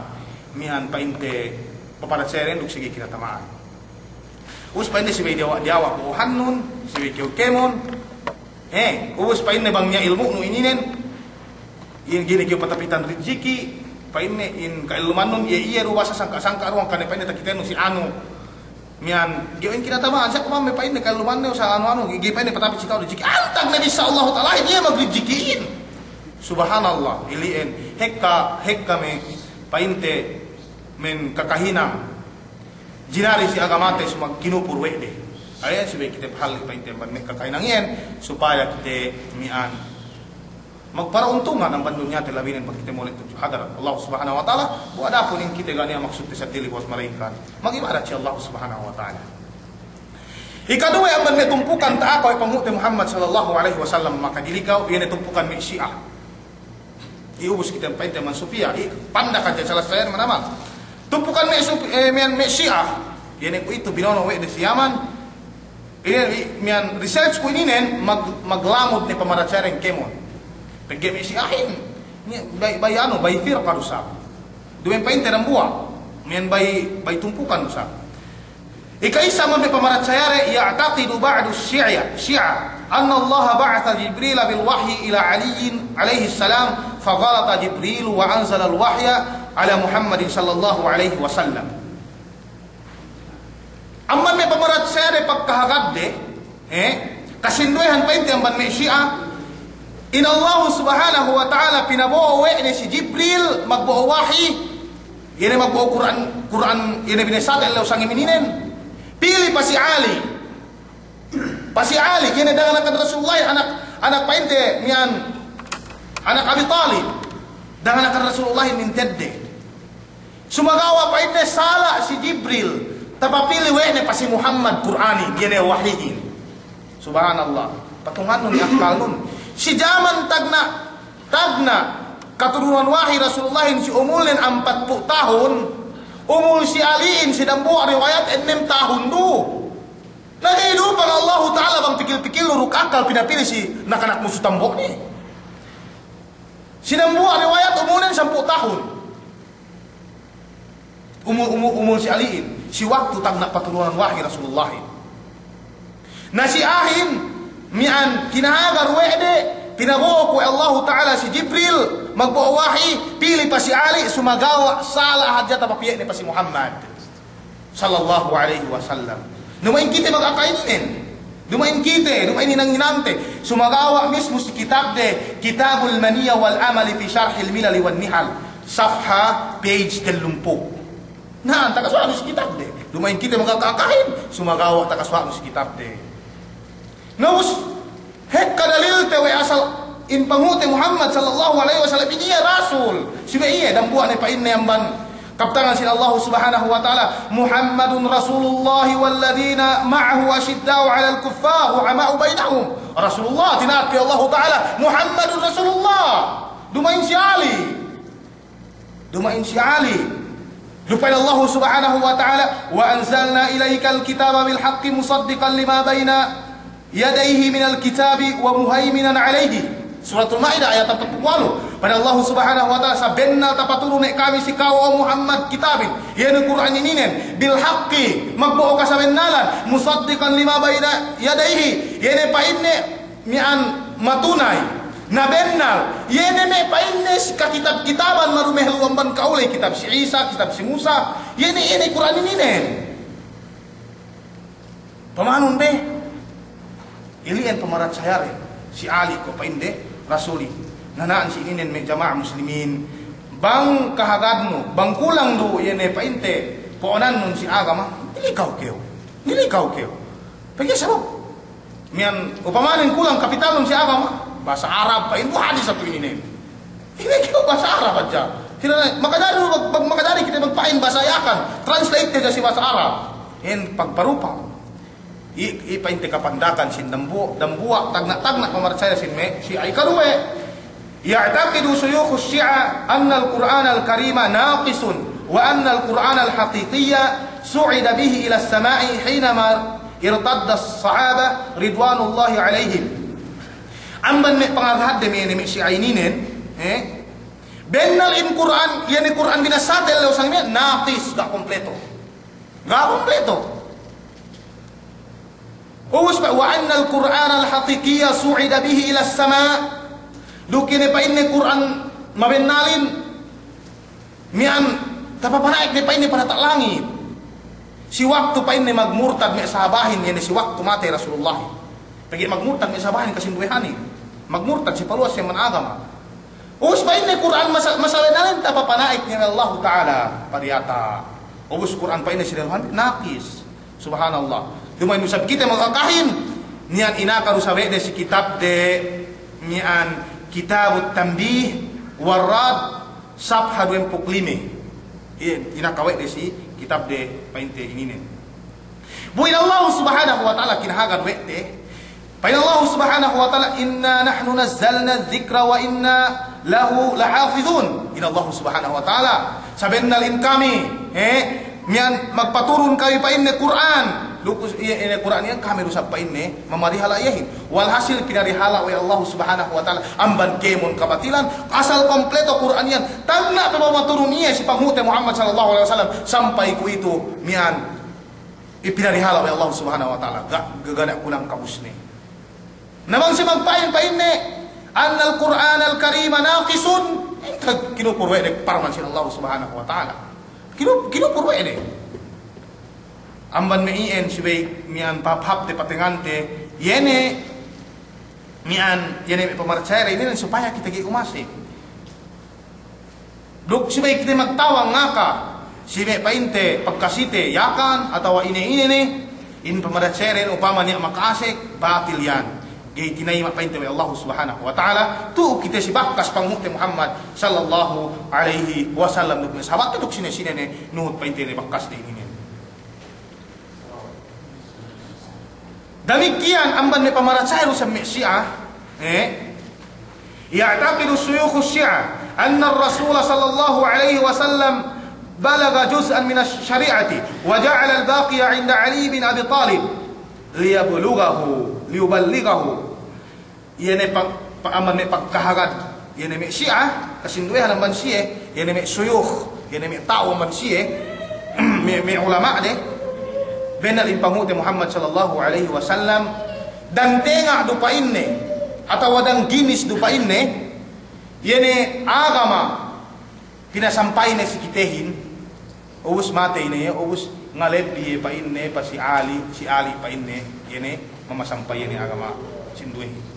miya'an pa'inte pamaratsaya iyan duk si ga'i kinatama'an. Ubus pa'inte subey diyawa'-diyawa' bo'ohannun, subey kew kēmon, He, ubus pa'inne bang niya' ilmu'nu ininen, in ga'i ne kew patapitan rijiki', pa'inne in ka'ellumannun, iye, iye du basa sangka'-sangka' du hangkan ne pa'inne takitenu si anu. Miya'an, ga'i in kinatama'an, siye kuman me' pa'inne ka'ellumanne sa' anu-anu, ga'i pa'inne patapit si ka'u rijiki'. Antag ne bissā Allahu Ta'alahin, iye magrijiki'in. Subhanallah, ili'en, hekka, hekka me' pa'inte men kakahinang. Jinari si agamate sumag kinupur we' de. Aye, subey kite pahalli' pa'inte amban me' kakahinang iyan, supaya kite miya'an magparauntungan amban dunyate labinen bang kite mole' tudju hadarat Allah Subhanahu wa Ta'ala, bu adapun in kite ga' niya' maksudte seddili buwat malaingkan magibadat si Allah Subhanahu wa Ta'ala. Ikaduwe amban me' tumpukan ta'aka we' Panghu'te Muhammad sallallahu alaihi wasallam makadilikaw, iye ne tumpukan me' Shi'a. Iye ubus kite pa'inte man Supiya, iye pandak hadja salassayan manamal. Tumpukan me' Sup-, eh, miya'an me' Shi'a. Iye ne kuwe'itu binono' we' de si Yaman. Iye, i-, miya'an research ku ininen mag-, maglamud ne pamaratsayaren kēmon. Pegge' me' Shi'ahin. Iye, bāy, bāy anu, bāy firqa du sa'. Duma'in pa'inte dambuwa'. Miya'an bāy, bāy tumpukan du sa'. Ikaisa amban me' pamaratsayade, ya'taqidu ba'du Shi'a, Shi'a, anna Allaha ba'atha Jibrila bil wahyi ila Aliyyin alayhis salam, fa ghalata Jibrilu wa anzalal wahya ala Muhammadin sallallahu alayhi wasallam. Amban me' pamaratsayade pagkahagadde, eh, kasinduwehan pa'inte amban me' Shi'a, in Allahu Subhanahu wa Ta'ala pinabo'o we' ne si Jibril magbo'o wahi, iye ne magbo'o Kur'an, Kur'an, iye ne binasate ellew sangem ininen. Pili pa si Ali. Pa si Ali, iye ne danganakan Rasulullah, anak, anak pa'inte miya'an, anak Abi Talib. Danganakan Rasulullah mintedde. Sumagawa' pa'inne sala' si Jibril, tapapili we' ne pa si Muhammad Kur'anin, iye ne wahihin. Subhanallah. Patungannun akkalnun. Si jaman tagna', tagna' katurunan wahi Rasulullahin si umulnen ampatpu' tahun, umul si Alihin si dambuwa' riwayat ennem tahun du. Na ga'i du pang Allahu Ta'ala bang pikil-pikilnu duk akkal pinapili si nakanak musu tambo'ne. Si dambuwa' riwayat umulnen sampū' tahun. Umul, umul, umul si Alihin, si waktu tagna' paturunan wahi Rasulullahin. Na si Ahin, miya'an kinahagar we' de, pinabo'o ku we' Allahu Ta'ala si Jibril, magbo'o wahi, pili pa si Ali, sumagawa' sala' hadja tapapiye' ne pa si Muhammad sallallahu alaihi wasallam. Duma'in kite magakainen. Duma'in kite, duma'in hinang-hinangte, sumagawa' mismu si kitabde, Kitabul Maniyya wal Amali fi Sharhil Milali wan Nihal, safha, page tellumpū'. Na, takasuwa'nu si kitabde. Duma'in kite magkakahin, sumagawa' takasuwa'nu si kitabde. Na ubus, hekka dalilte we' asal in panghu'te Muhammad sallallahu alaihi wasallam, iye rasul. Subey iye, dambuwa' ne pa'inne amban kabtangan sin Allah Subhanahu wa Ta'ala, "Muhammadun Rasulullah walladhina ma'ahu ashidda'u 'alal kuffar ruhama'u bainahum." Rasulullah, tina'at we' Allah Ta'ala, Muhammadun Rasulullah. Duma'in si Ali. Duma'in si Ali. Duk pa'in Allah Subhanahu wa Ta'ala, "Wa anzalna ilaikal kitaba bil haqqi musaddiqan lima baina yadayhi minal kitabi wa muhaiminan alayhi." Suratul Ma'idah ayat ampatpū' walu'. Pa'in Allah Subhanahu wa Ta'ala, "Sabennal tapaturun ne kami si ka'u, o Muhammad, kitabin, iye ne Kur'an ininen, bil haqqi, magbo'o kasabennalan, musaddiqan lima baina yadayhi," iye ne pa'inne miya'an matunay, na bennal, iye ne me' pa'inne si kakitab-kitaban madumehelu amban ka'u ley, kitab si Isa, kitab si Musa, iye ne, iye ne Kur'an ininen. Pamanun be, ili'en pamaratsayade si Ali ko' pa'inde rasuli. Na na'an si ininen me' jama'a muslimin, bang kahagadnu, bang kulang du iye ne pa'inte po'onannun si agama, nilikaw kew, nilikaw kew. Pegge' sabab miya'an upamanen kulang kapitalnun si agama, bahasa Arab, pa'in bu hadis satu ininen. Ine kew bahasa Arab hadja. Kite ne, makajari, mak-, makajari kite magpa'in bahasa Yakan, translate hadja si bahasa Arab. Iyan pagparupa. I, i pa'inte kapandakan sin dambu-, dambuwa', tagna'-tagna' pamaratsaya sin me' Shi'a. Ikaruwe, ya'taqidu shuyukhu Shi'a annal Qur'anal Karima naqisun, wa annal Qur'anal haqiqiyya su'ida bihi ilas sama'i hinama irtadda as-sahaba ridwanullahi alaihim. Amban me' pangagahadde me' ine me' Shi'a ininen, eh? Bennal in Kur'an, iye ne Kur'an binasate ellew sang me' naqis, ga' kompleto. Ga' kompleto. Ubus pa, "Wa annal Qur'anal haqiqiyya su'ida bihi ilas sama'." Duk ine pa'inne Kur'an mabennalin, miya'an tapapana'ik ne pa'inne padiyata' langit. Si waktu pa'inne magmurtad me' sahabahin, iye ne si waktu matey Rasulullah. Pegge' magmurtad me' sahabahin kasinduwehanin. Magmurtad si paluwas iye man agama. Ubus pa'inne Kur'an masa-, masabennalin tapapana'ik ne Allahu Ta'ala padiyata'. Ubus Kur'an pa'inne si dehelluhan naqis. Subhanallah. Duma'in du isab kite magkakahin, niyan inaka du isab we' de si kitabde, niyan Kitabut Tanbih war Radd, safha duwempū' lime. Iye, inaka we' de si kitabde pa'inte ininen. Bu in Allah Subhanahu wa Ta'ala kinahagad we' te, pa'in Allah Subhanahu wa Ta'ala, "Inna nahnu nazzalna dzikra wa inna lahu lahafidhun." In Allah Subhanahu wa Ta'ala, sabennal in kami, eh, miya'an magpaturun kami pa'inne Kur'an. Lukus iye, ine Kur'an iyan kami du isab pa'inne mamarihala' iyehin. Walhasil pinarihala' we' Allah Subhanahu wa Ta'ala amban kēmon kabatilan, asal kompleto Kur'an iyan. Tagna' pe pamaturun iye si panghu'te Muhammad sallallahu alaihi wasallam, sampay kuwe'itu miya'an ipinarihala' we' Allah Subhanahu wa Ta'ala, ga', ga', ga' niya' kulang kabusne. Na bang siye magpa'in, pa'inne, "Annal Qur'anal Karima naqisun," ine kinupur we' de parman sin Allah Subhanahu wa Ta'ala. Kinu-, kinupur we' de. Amban me' iyan subey miya'an pahāp-hāpte patengante, iye ne miya'an, iye ne me' pamaratsaya inin supaya kite ga'i umasek. Duk subey kite magtawang ngaka, si me' pa'inte pagkasite Yakan atawa ine-ine ne, in pamaratsaya inin upama niya' maka'asek, batil iyan. Ga'i tinayima' pa'inte we' Allah Subhanahu wa Ta'ala, tu'u kite si bakas panghu'te Muhammad sallallahu alaihi wasallam duk me' sahabatte duk sine-sine ne nuhut pa'inte ne bakas de inin. Damikkiyan amban me' pamaratsaya du isab me' Shi'a, eh? Ya'taqidu shuyukhu Shi'a anna ar-Rasula sallallahu alaihi wasallam balagha juz'an min ash-shari'ati wa ja'ala al-baqiya 'inda Ali bin Abi Talib liyuballighahu, liyuballighahu. Iye ne pa-, pa-, amban me' pagkahagad, iye ne me' Shi'a, kasinduwehan amban siye, iye ne me' shuyukh, iye ne me' ta'u amban siye, me', me' ulama'de, bennal in panghu'te Muhammad sallallahu alaihi wasallam, dang tenga' du pa'inne, atawa dang ginis du pa'inne, iye ne agama, pinasampayne si kitehin, Ubus matey ne iye, ubus ngalebbi iye pa'inne pa si Ali, si Ali pa'inne, iye ne mamasampay iye ne agama sinduwehin.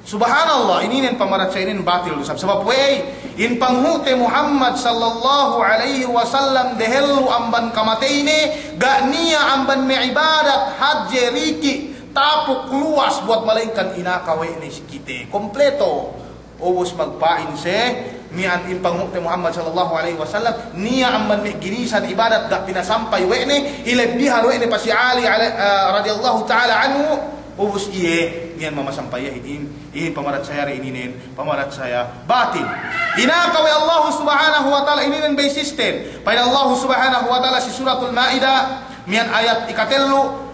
Subhanallah, ininen pamaratsaya inin batil du isab. Sabab we'ey, in panghu'te Muhammad sallallahu alaihi wasallam dehellu amban kamateyne, ga' niya' amban me' ibadat, hadje, riki', tapuk, luwas buwat, malayingkan inaka we' ne si kite. Kompleto. Ubus magpa'in siye, miya'an in panghu'te Muhammad sallallahu alaihi wasallam, niya' amban me' ginisan ibadat ga' pinasampay we' ne, ilebbihan we' ne pa si Ali alai-, eh, radiyallahu ta'ala anhu, ubus iye, miya'an mamasampay iyehin, iye pamaratsayade ininen, pamaratsaya batil. Inaka we' Allahu subhanahu wa ta'ala ininen baysisten. Pa'in Allahu subhanahu wa ta'ala si Suratul Ma'idah, miya'an ayat ikatellu,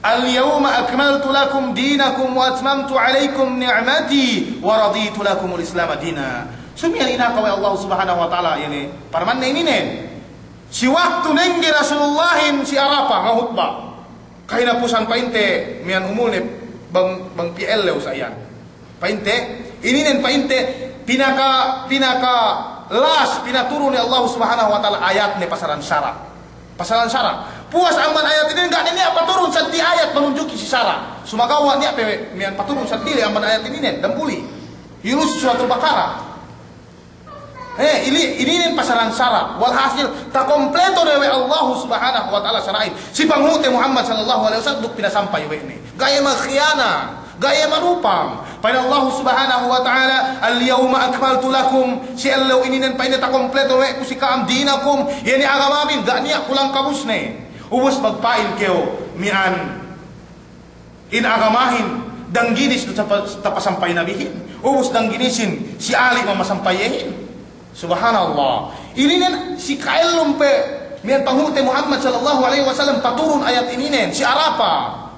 "Al-yawma akmaltu lakum dinakum wa atmamtu alaykum ni'mati wa raditu lakumul Islama dina." Sumiyan inaka we' Allah Subhanahu wa Ta'ala, iye ne parmanne ininen. Si waktu nengge Rasulullahin si Arapa ngahutba. Kahinapusan pa'inte miya'an umulne bang, bang piye ellew sa iyan. Pa'inte, ininen pa'inte, pinaka, pinaka last, pinaturun we' Allah Subhanahu wa Ta'ala ayatne pasalan sara'. Pasalan sara'. Puwas amban ayat ininen ga' ne niya' paturun saddi ayat manunjuki si sara'. Sumagawa' niya' pe miya'an paturun saddi le amban ayat ininen, dambuli. Yunus Suratul Baqarah. Eh, ini, ininen pasalan sara'. Walhasil, takompleto ne we' Allahu Subhanahu wa Ta'ala sara'in. Si panghu'te Muhammad sallallahu alaihi wasallam duk pinasampay we' ne. Ga' iye magkhiyana, ga' iye marupang. Pa'in Allahu Subhanahu wa Ta'ala, "Al-yawma akmaltu lakum." Si ellew ininen pa'inne takompleto we' ku si ka'am dinakum. Iye ne agamamin, ga' niya' kulang kabusne. Ubus magpa'in kew miya'an in agamahin, dangginis du tapa-, tapasampay Nabihin. Ubus dangginisin, si Ali mamasampay iyehin. Subhanallah. Ininen si ka'ellum pe miya'an panghu'te Muhammad sallallahu alaihi wasallam paturun ayat ininen, si Arapa.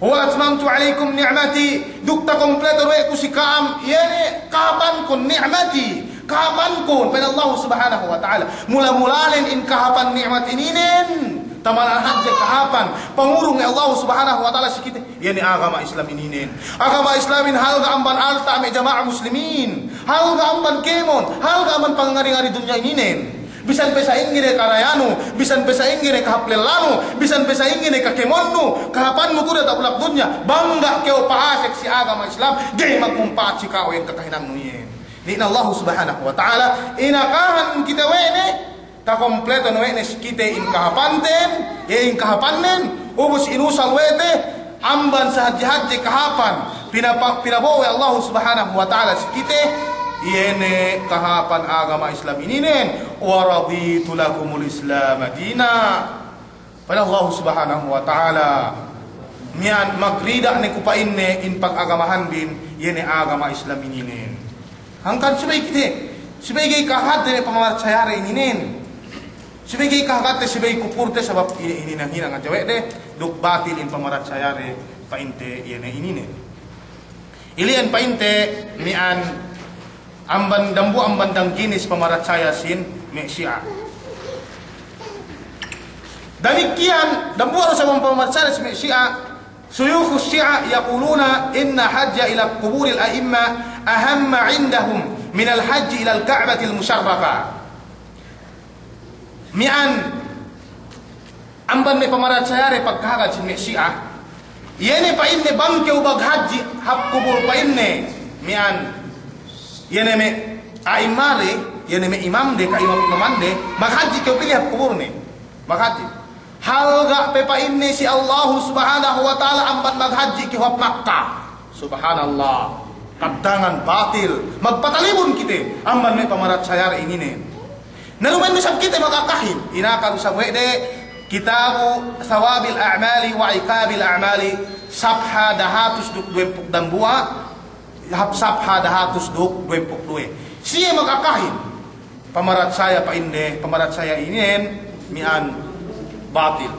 "Wa atmamtu alaikum ni'mati," duk takompleto we' ku si ka'am, iye ne kahapankun, ni'mati. Kahapankun, pa'in Allah Subhanahu wa Ta'ala. Mula-mulanen in kahapan ni'mat ininen, tamanan hadje kahapan pangurung we' Allah Subhanahu wa Ta'ala si kite. Iye ne agama Islam ininen. Agama Islamin halga' amban alta' me' jama'a muslimin. Halga' amban kēmon, halga' amban pangari-ngari dunya ininen. Bisan pe sa'ingge ne karayanu, bisan pe sa'ingge ne kahaplellanu, bisan pe sa'ingge ne kakēmonnu, kahapannu tu'u diyata' bulak dunya. Bang ga' kew pa'asek si agama Islam, ga'i magmumpa'at si ka'u iyan kakahinannu iyan. Niya' ne Allahu Subhanahu wa Ta'ala, inakahan kite we' ne, takompleto ne we' ne si kite in kahapanten, iye in kahapannen, ubus inusal we' te, amban sahadje-hadje kahapan, pinapa-, pinabo'o we' Allahu Subhanahu wa Ta'ala si kite, iye ne kahapan agama Islam ininen, "Wa raditu lakumul Islama dina." Pa'in Allah Subhanahu wa Ta'ala, miya'an magrida' ne ku pa'inne in pagagamahanbin, iye ne agama Islam ininen. Hangkan subey kite, subey ga'i kahagad te me' pamaratsayade ininen. Subey ga'i kahagad te, subey kupur te, sabab ine, ine hinang-hinang hadja we' de, duk batil in pamaratsayade pa'inte iye ne ininen. Ili'en pa'inte miya'an amban dambuwa' amban dangginis pamaratsaya sin me' Shi'a. Damikkiyan, dambuwa' du isab amban pamaratsaya sin me' Shi'a, shuyukhu Shi'a yaquluna inna hajja ila quburil a'imma ahamma indahum minal hajji ilal Ka'batil musharrafa. Miya'an amban me' pamaratsayade pagkahagad sin me' Shi'a, iye ne pa'inne bang kew maghadji' hap kubul pa'inne, miya'an, iye ne me' a'immade, iye ne me' imamde, ka'imam-imamande, maghadji' kew pī hap kuburne. Maghadji'. Halga' pe pa'inne si Allahu Subhanahu wa Ta'ala amban maghadji' kew hap Makka. Subhanallah. Kaddangan batil. Magpatalibun kite amban me' pamaratsayade ininen. Na duma'in du isab kite magakahin. Inaka du isab we' de Kitabu Thawabil A'mali wa Iqabil A'mali, sapha dahatus duk duwempū' dambuwa', hap sapha dahatus duk duwempū' duwe. Siye magakahin. Pamaratsaya pa'inde, pamaratsaya ininen miya'an batil.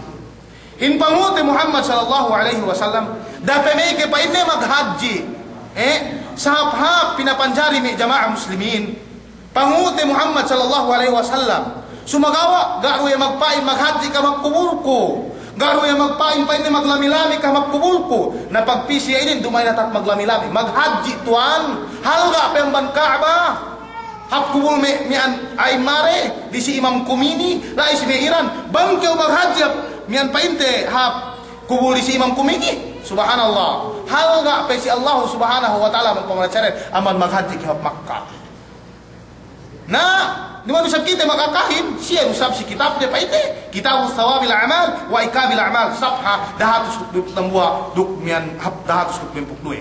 In panghu'te Muhammad sallallahu alaihi wasallam, da'a pe meke pa'inne maghadji', eh, sahāp-hāp pinapanjari me' jama'a muslimin. Panghu'te Muhammad sallallahu alaihi wasallam. Sumagawa', ga' du iye magpa'in maghadji' kam hap kuburku. Ga' du iye magpa'in pa'inne maglami-lami kam hap kuburku. Na pagpī siye inin duma'in hātinen maglami-lami. Maghadji' tuwan, halga' pe amban Ka'bah. Hap kubul me', miya'an a'imma de, disi Imam Khomeini, la'i si me' Iran, bang kew maghadji hap, miya'an pa'inte hap kubul disi Imam Khomeini. Subhanallah. Halga' pe si Allahu Subhanahu wa Ta'ala bang pamaratsaya de, amban maghadji kew hap Makka. Na, duma'in du isab kite makakahin, siye du isab si kitabde pa'inte, Kitabu Thawabil A'mal wa Iqabil A'mal, sapha dahatus duk dambuwa', duk miya'an hap dahatus duk limempū' duk duwe.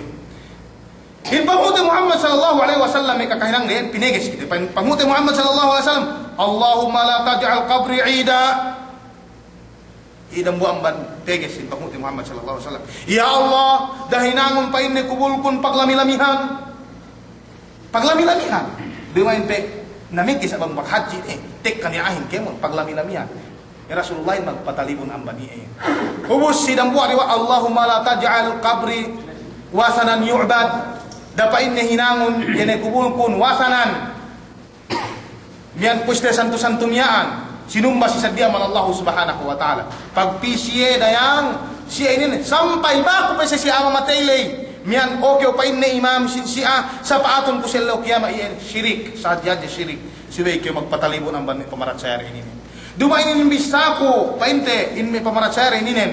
In Panghu'te Muhammad sallallahu alaihi wasallam me' kakahinangde, pineges kite. Pang-, Panghu'te Muhammad sallallahu alaihi wasallam, "Allahumma la taj'al qabri 'ida." Iye dambuwa' amban teges in Panghu'te Muhammad sallallahu alaihi wasallam. Ya Allah, da'a hinangun pa'inne kubulkun paglami-lamihan. Paglami-lamihan. Duma'in pe, namikis abang maghadji, eh, tekka niya' a'ahin kēmon, paglami-lamihan. Ya Rasulullahin magpatalibun amban iye. Ubus si dambuwa' riwayat, "Allahumma la taj'al qabri wathanan yu'bad." Da'a pa'inne hinangun, iye ne kubulkun, wathanan. Miya'an kuwe' si santu-santu miya'an, sinumba si seddili amban Allahu Subhanahu wa Ta'ala. Pagpī siye dayang, siye inin, sampay maku pe siye si a'a mamatey ley. Miya'an, o kew pa'inne imam si, si a'a, sapa'atun ku si ellew kiyama iyan, sirik, sadja-sadja sirik. Subey kew magpatalibun amban me' pamaratsaya de inin. Duma'in inin bissāku, pa'inte, in me' pamaratsaya de inin.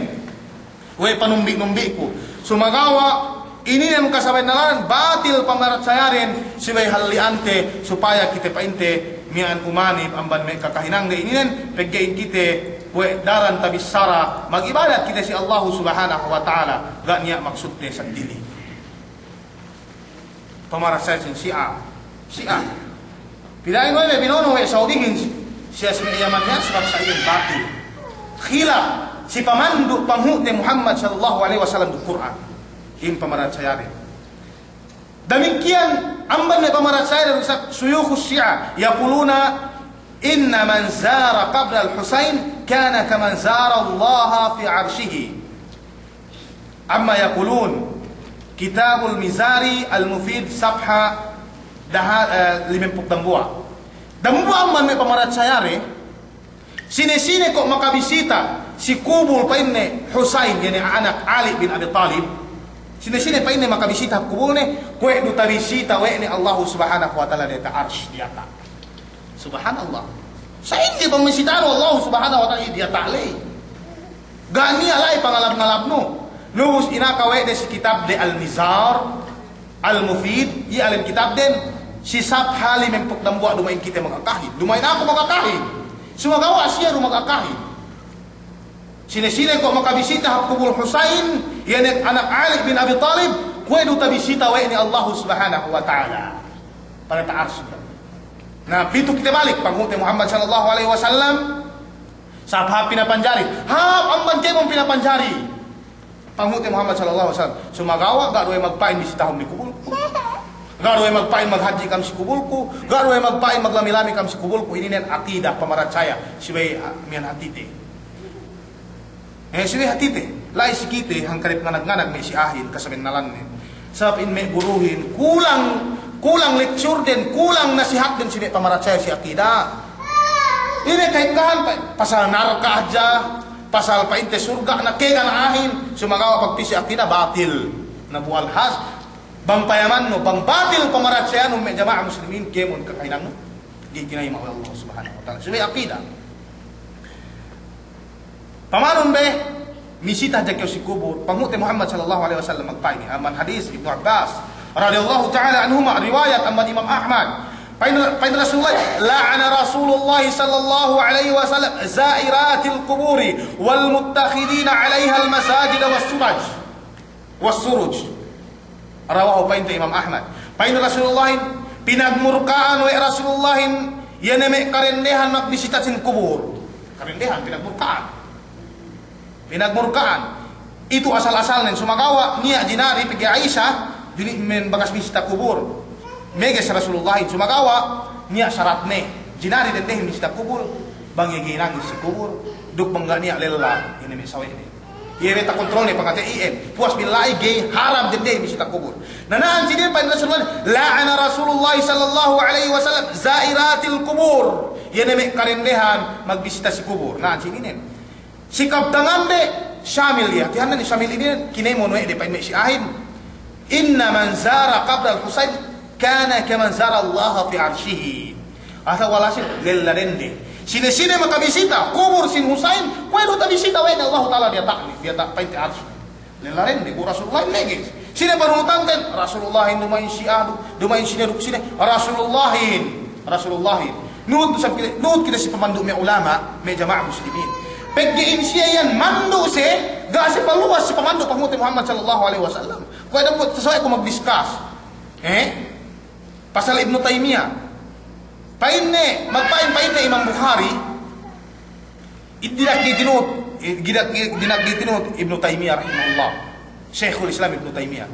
We' panumbi'-numbi'ku. Sumagawa' inin kasabennalan batil pamaratsayaden, subey halli'ante supaya kite pa'inte miya'an umanib amban me' kakahinangde ininen, pegge' in kite we' daran tabissara mag'ibadat kite si Allahu Subhanahu wa Ta'ala, ga' niya' maksudte seddili. Pamaratsaya sin Si'a. Si'a. Pina'in we' me' binono' we' Saudihin Si'a si me' Yaman niya' sabab sa iyan batil. Khilaf si pamandu' Panghu'te Muhammad sallallahu alaihi wasallam duk Kur'an. In pamaratsayade. Damikkiyan amban me' pamaratsayade, suyukhus Si'a yaquluna inna man zara qabral Husayn kana kaman zara Allaha fi arshihi. Amma yaqulun, Kitabul Mizari al-Mufid, sapha daha, eh, limempū' dambuwa'. Dambuwa' amban me' pamaratsayade, sine-sine ko' makabisita si kubul pa'inne Husayn, iye ne anak Ali bin Abi Talib. Sine-sine pa'inne makabisita kubulne, kuwe' du tabisita we' ne Allahu Subhanahu wa Ta'ala diyata' Arsh, diyata'. Subhanallah. Sa'ingge pamisitanu Allah Subhanahu wa Ta'ala diyata' ley. Ga' niya' la'i pangalab-ngalabnu. Lubus inaka we' de si kitabde Al-Mizar, Al-Mufid, iye alen kitabden, si sapha limempū' dambuwa' duma'in kite magakahin. Duma'in aku magakahin. Sumagawa' siye du magakahin. Sine-sine ko' makabisita hap kubul Husayn, iye ne anak Ali bin Abi Talib, kuwe' du tabisita we' ne Allahu Subhanahu wa Ta'ala. Pada ta'arus. Na, pitu kite balik, Panghu'te Muhammad sallallahu alaihi wasallam, sahāp pinapanjari. Hāp amban kēmon pinapanjari. Panghu'te Muhammad sallallahu alaihi wasallam. Sumagawa', ga' du we' magpa'in bisitahun bi kubulku. Ga' du we' magpa'in maghadji' kam si kubulku. Ga' du we' magpa'in maglami-lami kam si kubulku. Ininen akidah pamaratsaya. Subey, ah, miya'an hatite. Eh, subey hatite. La'i si kite, hangkan nganag-nganag me' Si'ahin, kasabennalanne. Sabab in me' guruhin, kulang, kulang lekturden, kulang nasihatden si me' pamaratsaya si akidah. Ine kahekkahan pa-, pasal narka' hadja, pasal pa'inte surga', na kēgan a'ahin, sumagawa' pagpī si akidah batil. Na buwal has, bang payamannu, bang batil pamaratsayanu me' jama'a muslimin, kēmon kakahinangnu, ga'i tinayima' we' Allah Subhanahu wa Ta'ala. Subey akidah. Pamanun be, misita hadja kew si kubul. Panghu'te Muhammad sallallahu alaihi wasallam magpa'in. Amban hadis Ibnu Abbas radiyallahu ta'ala anhuma, riwayat amban Imam Ahmad. Pa'in, pa'in Rasulullah, "La'ana Rasulullah sallallahu alaihi wasallam za'iratil quburi wal muttakhidina alaihal masajida was suraj." Wassuruj. Rawahu, pa'inte Imam Ahmad. Pa'in Rasulullahin, pinagmurka'an we' Rasulullahin, iye ne me' karendehan magbisita sin kubul. Karendehan, pinagmurka'an. Pinagmurka'an. Itu asal-asalnen. Sumagawa' niya' jinari pegge' Aisha, duni' men bakas bisita kubul. Meges Rasulullahin. Sumagawa' niya' saratne. Jinari dendehin bisita kubul. Bang iye ga'i nangis si kubul. Duk bang ga' niya' lella. Ine me' sawe'ne. Iye we' takontrolne pangate iyan. Puwas billahi ga'i haram dendehin bisita kubul. Na na'an si inin pa'in Rasulullah, la'ana Rasulullah sallallahu alaihi wasallam za'iratil qubur. Iye ne me' karendehan magbisita si kubul. Na'an si inin. Si kabtangan de Shamil iye. Hātihan ne Shamil inin, kinēmon we' de pa'in me' Shi'ahin. Inna man zara qabral Husayn Kana kaman zarallaha fi arshihi. Atawa lasin, lella dende. Sine-sine makabisita kubur sin Husain, kuwe' du tabisita we' ne Allahu Ta'ala diyata', diyata' pa'inte arsy. Lella dende, bu Rasulullahin mege. Sine baru nutanten, Rasulullahin, duma'in si anu, duma'in sine duk sine, Rasulullahin, Rasulullahin. Nuhut du sab kite, nuhut kite si pamandu' me' ulama', me' jama'a muslimin. Pegge' in siye iyan mandu' siye, ga' siye paluwas si pamandu' Panghu'te Muhammad sallallahu alaihi wasallam. Kuwe' dambuwa' tasaway ku magdiskas. Eh? Pasal Ibnu Taymiyah. Pa'inne, magpa'in pa'inne Imam Bukhari, dina'ak ga'i tinuhut, dina'ak ga'i tinuhut Ibnu Taymiyah rahimahullah. Shaykhul Islam Ibnu Taymiyah.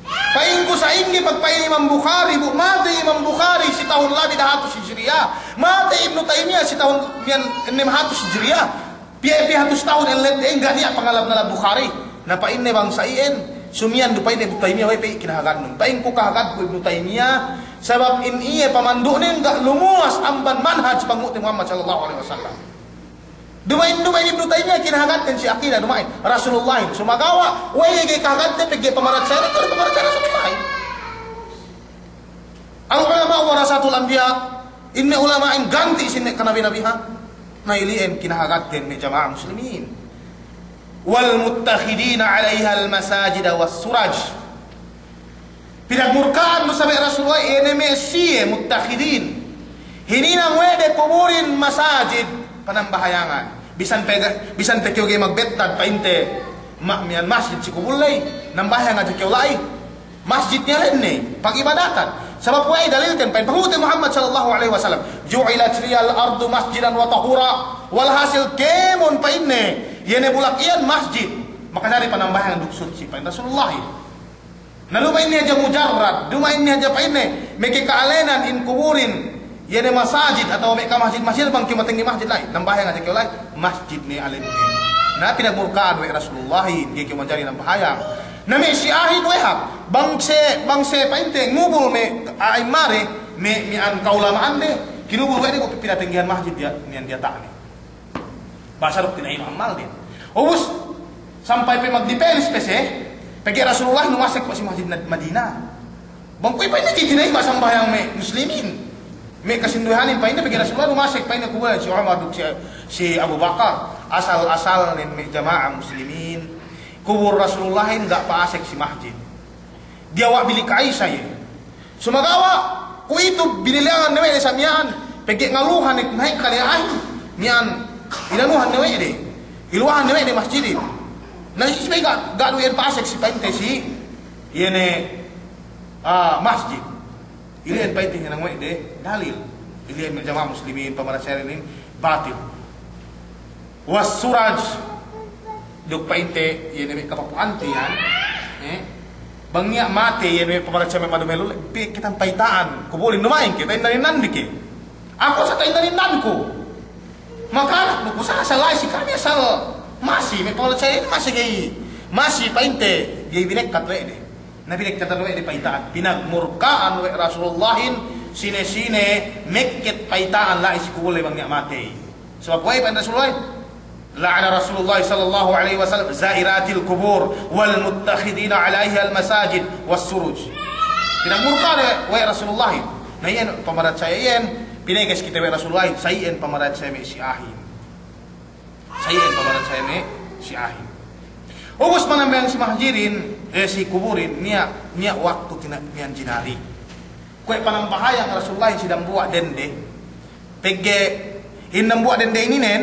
Pa'inku sa'ingge pagpa'in Imam Bukhari, bu matey Imam Bukhari si tahun labi dahatus Hijriyah. Matey Ibnu Taymiyah si tahun miyan ennem hatus Hijriyah. Piye, piye hatus tahun ellet de, ga' niya' pangalab-ngalab Bukhari. Na pa'inne bang sa iyan, sumiyan du pa'inne Ibnu Taymiyah, we' pe kinahagadnun. Pa'inku kahagadku Ibnu Taymiyah, sabab in iye pamandu'nen ga' lumuwas amban manhaj Panghu'te Muhammad sallallahu alaihi wasallam. Duma'in, duma'in Ibnu Taymiyah kinahagadnen si akida, duma'in Rasulullahin. Sumagawa', we' iye ga'i kahagadne pegge' pamaratsaya, pamaratsaya Rasulullahin. Al-ulama warasatul anbiya, in me' ulama'in ganti' sin me' kanabi-nabihan. Na ili'en kinahagadten me' jama'a muslimin. Wal muttakhidina alaihal masajida was suraj. Pinagmurka'an du sa me' Rasulullah, iye ne me' siye muttakhidin. Hininang we' de kuburin masajid panambahayangan. Bisan pe, bisan pe kew ga'i magbettad pa'inte ma-, miyan masjid si kubul ley, nambahayang hadja kew la'i. Masjid niya' lenne, pagibadatan. Sabab we' dalilten pa'in Panghu'te Muhammad sallallahu alaihi wasallam, "Ju'ilat liyal ardu masjidan wa tahura." Walhasil kēmon pa'inne, iye ne bulak iyan masjid. Makajari panambahayang duk sutsi pa'in Rasulullah. Na duma'in hadja mujarrad, duma'in hadja pa'inne, meke ka'alenan in kuburin, iye ne masajid atawa me' kamasjid-masjid bang kew matengge masjid la'i, nambahayang hadja kew la'i, masjid ne alen ne. Na pinagmurka'an we' Rasulullahin, ga'i kew manjari nambahayang. Na me' Shi'ahin we' hāp, bang se, bang se pa'inte ngubul me' a'immade, me', me' an kaulama'ande, kinubul we' de bu pinatenggehan masjid diya', miyan diyata'ne. Basa duk tina'ima ammalden. Ubus, sampay pe magdipens pe siye, pegge' Rasulullah numasek pa' si masjid Madina. Bang kuwe' pa'inne ga'i tina'ima sambahayang me' muslimin. Me' kasinduwehanin pa'inne pegge' Rasulullah numasek pa'inne kubulan si Umar duk si, si Abu Bakar. Asal-asalnen me' jama'a muslimin, kubul Rasulullahin ga' pa'asek si masjid. Diyawa' bilik Aisha iye. Sumagawa', kuwe'itu binilangan ne we' de sa miya'an, pegge' ngaluhan ne naik kale ahin, miya'an inanuhan ne we' de, iluwahan ne we' de masjidin. Na isme ga', ga' du iyan pa'asek si pa'inte si, iye ne, ah, masjid. Ili'en pa'inte hinang we' de dalil. Ili'en me' jama'a muslimin, pamaratsaya inin batil. Was suraj, duk pa'inte, iye ne me' kapapu'ante iyan, eh? Bang niya' matey, iye ne me' pamaratsaya me' madu melul, pe kitan payta'an, kubulin duma'in ke, ta'innan-innanbi ke. Aku sa ta'innan-innanku. Makanak du ku sa asal la'i si kami asal masi, me' pamaratsaya inin masi ga'i, masi pa'inte, ga'i binekkat we' de. Na binekkat we' de payta'an, pinagmurka'an we' Rasulullahin, sine-sine mekket payta'an la'i si kubul bang niya' matey. Sabab we' pa'in Rasulullah, la'ana Rasulullah sallallahu alaihi wasallam za'iratil qubur wal muttakhidina alaihal masajid was suruj. Pinagmurka'an we' Rasulullahin. Na iyan pamaratsaya iyan, pineges kite we' Rasulullahin, sa iyan pamaratsaya me' Shi'ahin. Sa iyan pamaratsaya me' Shi'ahin. Ubus manambahayang si masjidin, eh, si kuburin, niya', niya' waktu tina-, niya' jinari. Kuwe' panambahayang Rasulullahin si dambuwa' dende. Pegge' in dambuwa' dende ininen,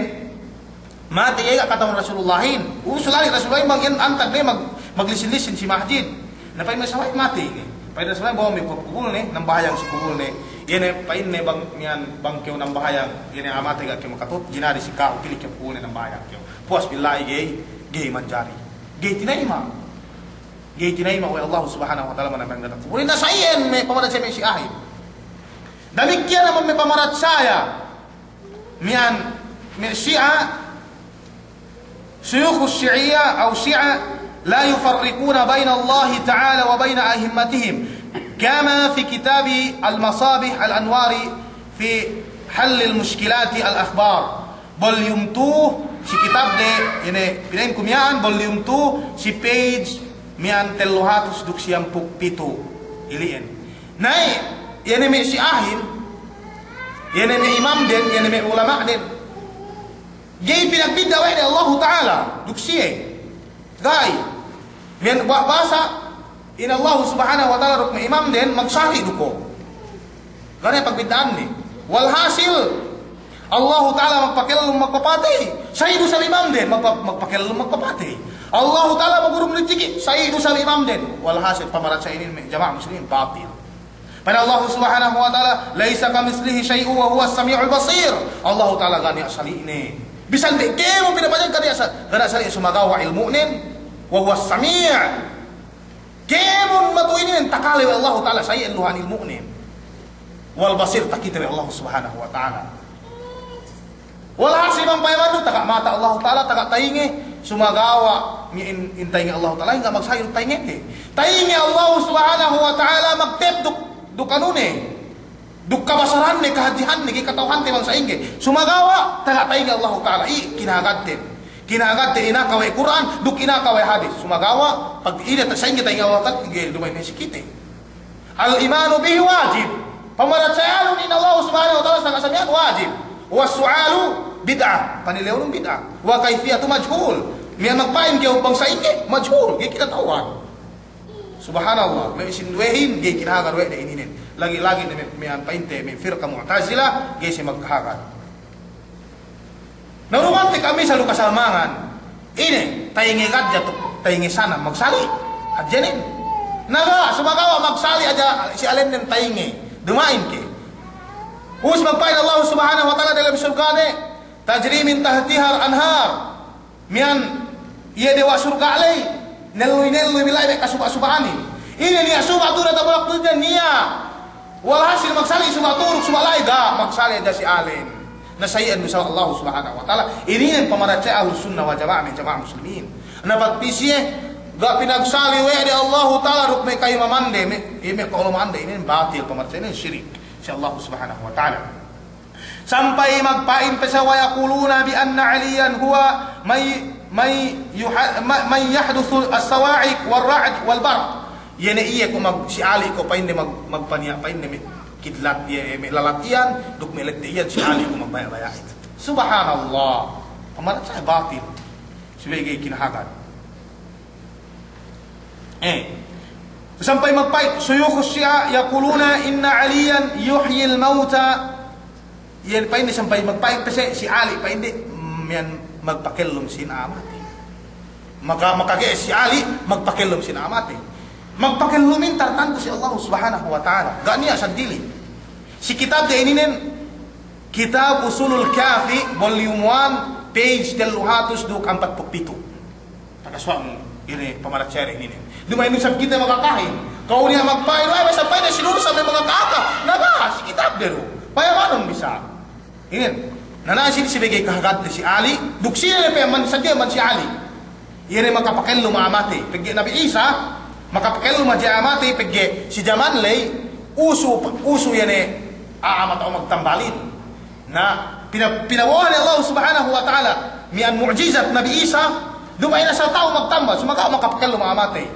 matey iye ga' kata'uhan Rasulullahin. Ubus lali' Rasulullahin bang iyan antag ne mag-, maglisin-lisin si masjid. Na pa'in me' sahabat matey ne. Pa'in Rasulullah bawa me' kubulne, nambahayang si kubulne. Iye ne pa'inne bang, niyan bang kew nambahayang, iye ne a'a matey ga' kew makatut, jinari si ka'u, pili' kew kubulne nambahayang kew. Puwas billahi ga'i, ga'i manjari. Ga'i tinayima'. Ga'i tinayima' we' Allah Subhanahu wa Ta'ala manambahayang diyata' kubul. Na sa iyan me' pamaratsaya me' Shi'ahin. Damikkiyan amban me' pamaratsaya miyan me' Shi'a, شيوخ الشيعية أو الشيعة لا يفرقون بين الله تعالى وبين أئمتهم، كما في كتاب المصابيح الأنوار في حل المشكلات الأخبار، volume two, si kitabde, ine, pina'inku miya'an, volume two, si page miya'an tellu hatus duk siyampū' pitu', ili'en. Na, iye ne me' Si'ahin, iye ne me' imamden, iye ne me' ulama'den, ga'i pinagbidda' we' de Allahu Ta'ala duk siye. Ga'i. Miya'an ba-, bahasa in Allahu Subhanahu wa Ta'ala duk me' imamden magsali' duk kew. Ga' ne pagbidda'anne. Walhasil, Allahu Ta'ala magpakellum magpapatey, sa'i du isab imamden magpa-, magpakellum magpapatey. Allahu Ta'ala magurung rijiki', sa'i du isab imamden. Walhasil, pamaratsaya inin me' jama'a muslimin, batil. Pa'in Allahu Subhanahu wa Ta'ala, "Laisa kamitslihi syai'un wa huwas sami'ul basir." Allahu Ta'ala ga' niya' sali'ne. Bisan me' kēmon pinapanjari, ga' niya' sa-, ga' niya' sali' sumagawa' ilmu'nen, wa huwas sami'. Kēmon matu'u inin takale we' Allahu Ta'ala, sa'i elluhan ilmu'nen. Wal basir, takite we' Allahu Subhanahu wa Ta'ala. Walhasil bang payamannu, taga mata Allahu Ta'ala, taga tayinge, sumagawa' in, in tayinge Allahu Ta'ala, ga' magsali' duk tayingete. Tayinge Allahu Subhanahu wa Ta'ala magtep duk, duk anune, duk kabasaranne, kahadjehanne, ga'i kata'uhante bang sa'ingge. Sumagawa' taga tayinge Allahu Ta'ala, i' kinahagadden. Kinahagadden inaka we' Kur'an, duk inaka we' hadis. Sumagawa' pag ine ta-, sa'ingge tayinge Allahu Ta'ala, ga'i duma'in ne si kite. Al-imanu bihi wajib. Pamaratsayahun in Allahu Subhanahu wa Ta'ala sangka' sa miya'an wajib. Was-su'alu bid'ah. Panilewun bid'ah. Wal kayfiyatu majhul. Miya'an magpa'in kew bang sa'ingge, majhul. Ga'i kinata'uhan. Subhanallah. Me' sinduwehin, ga'i kinahagad we' de ininen. Lagi'-lagi' ne me', miya'an pa'inte, me' firqa Mu'tazilah, ga'i siye magkahagad. Na, urungante kami salu kasalmangan. Ine, tayinge hadja tu, tayinge sanam magsali'. Hadjenin. Na ga', sumagawa' magsali' hadja si alennen tayinge. Duma'in ke. Ubus magpa'in Allahu Subhanahu wa Ta'ala dalem surga'ne, "Tajri min tahtihal anhar." Miya'an iye dewa' surga' ley, nelluy-nelluy bi la'i me' kasuba'-suba'anin. Ine niya' suba' tu diyata' bulak dunya niya'. Walhasil magsali' suba' tu duk suba' la'i, ga', magsali' hadja si alen. Na sa'iyan du isab Allahu Subhanahu wa Ta'ala. Ininen pamaratsaya Ahlus Sunnah wal Jama'ah, me' jama'a muslimin. Na pagpī siye, ga' pinagsali' we' de Allahu Ta'ala duk me' ka'imamande, me', me' ka'ulama'ande, inin batil pamaratsaya, inin sirik si Allahu Subhanahu wa Ta'ala. Sampay magpa'in pe sa, "Wa yaquluna bi anna Aliyan huwa may, may yuha-, ma-, may yuhdithu as-sawa'iq war-ra'd wal-barq." Iye ne iye ko' mag-, si Ali ko' pa'inde mag-, magpaniya' pa'inde me' kidlat iye, me' lalat iyan, duk me' ledde iyan, si Ali ko' magbaya'-baya' itu. Subhanallah. Pamaratsaya batil. Subey ga'i kinahagad. Eh. Sampay magpa'in, "Shuyukhu Shia yaquluna inna Aliyan yuhyil mawta." Iye pa'inde sampay magpa'in pe si, si Ali pa'inde, mm, miya'an magpakellum sin a'a matey. Maka, makage'es si Ali magpakellum sin a'a matey. Magpakellumin tartantu si Allahu Subhanahu wa Ta'ala. Ga' niya' seddili. Si kitabde ininen, Kitab Usulul Kafi, volume one, page tellu hatus duk ampatpū' pitu'. Takasuwa'nu ine pamaratsaya ininen. Duma'in du isab kite magakahin. Kew niya' magpa'in, "Ay, basa pa'in ne si Nur sa me' magakaka." Na ga', si kitabde du. Payamanun bisa. Inin. Na, na, si, si pegge' kahagadde si Ali. Duk sine pe man, sadiya man si Ali. Iye ne makapakellum a'a matey. Pegge' Nabi Isa, makapakellum hadja a'a matey, pegge' si jaman ley, usu, usu iye ne a'a mata'u magtambalin. Na, pina-, pinabo'o ne Allah Subhanahu wa Ta'ala, miya'an mu'jizat Nabi Isa, duma'in asal ta'u magtambal, sumagawa' makapakellum a'a matey.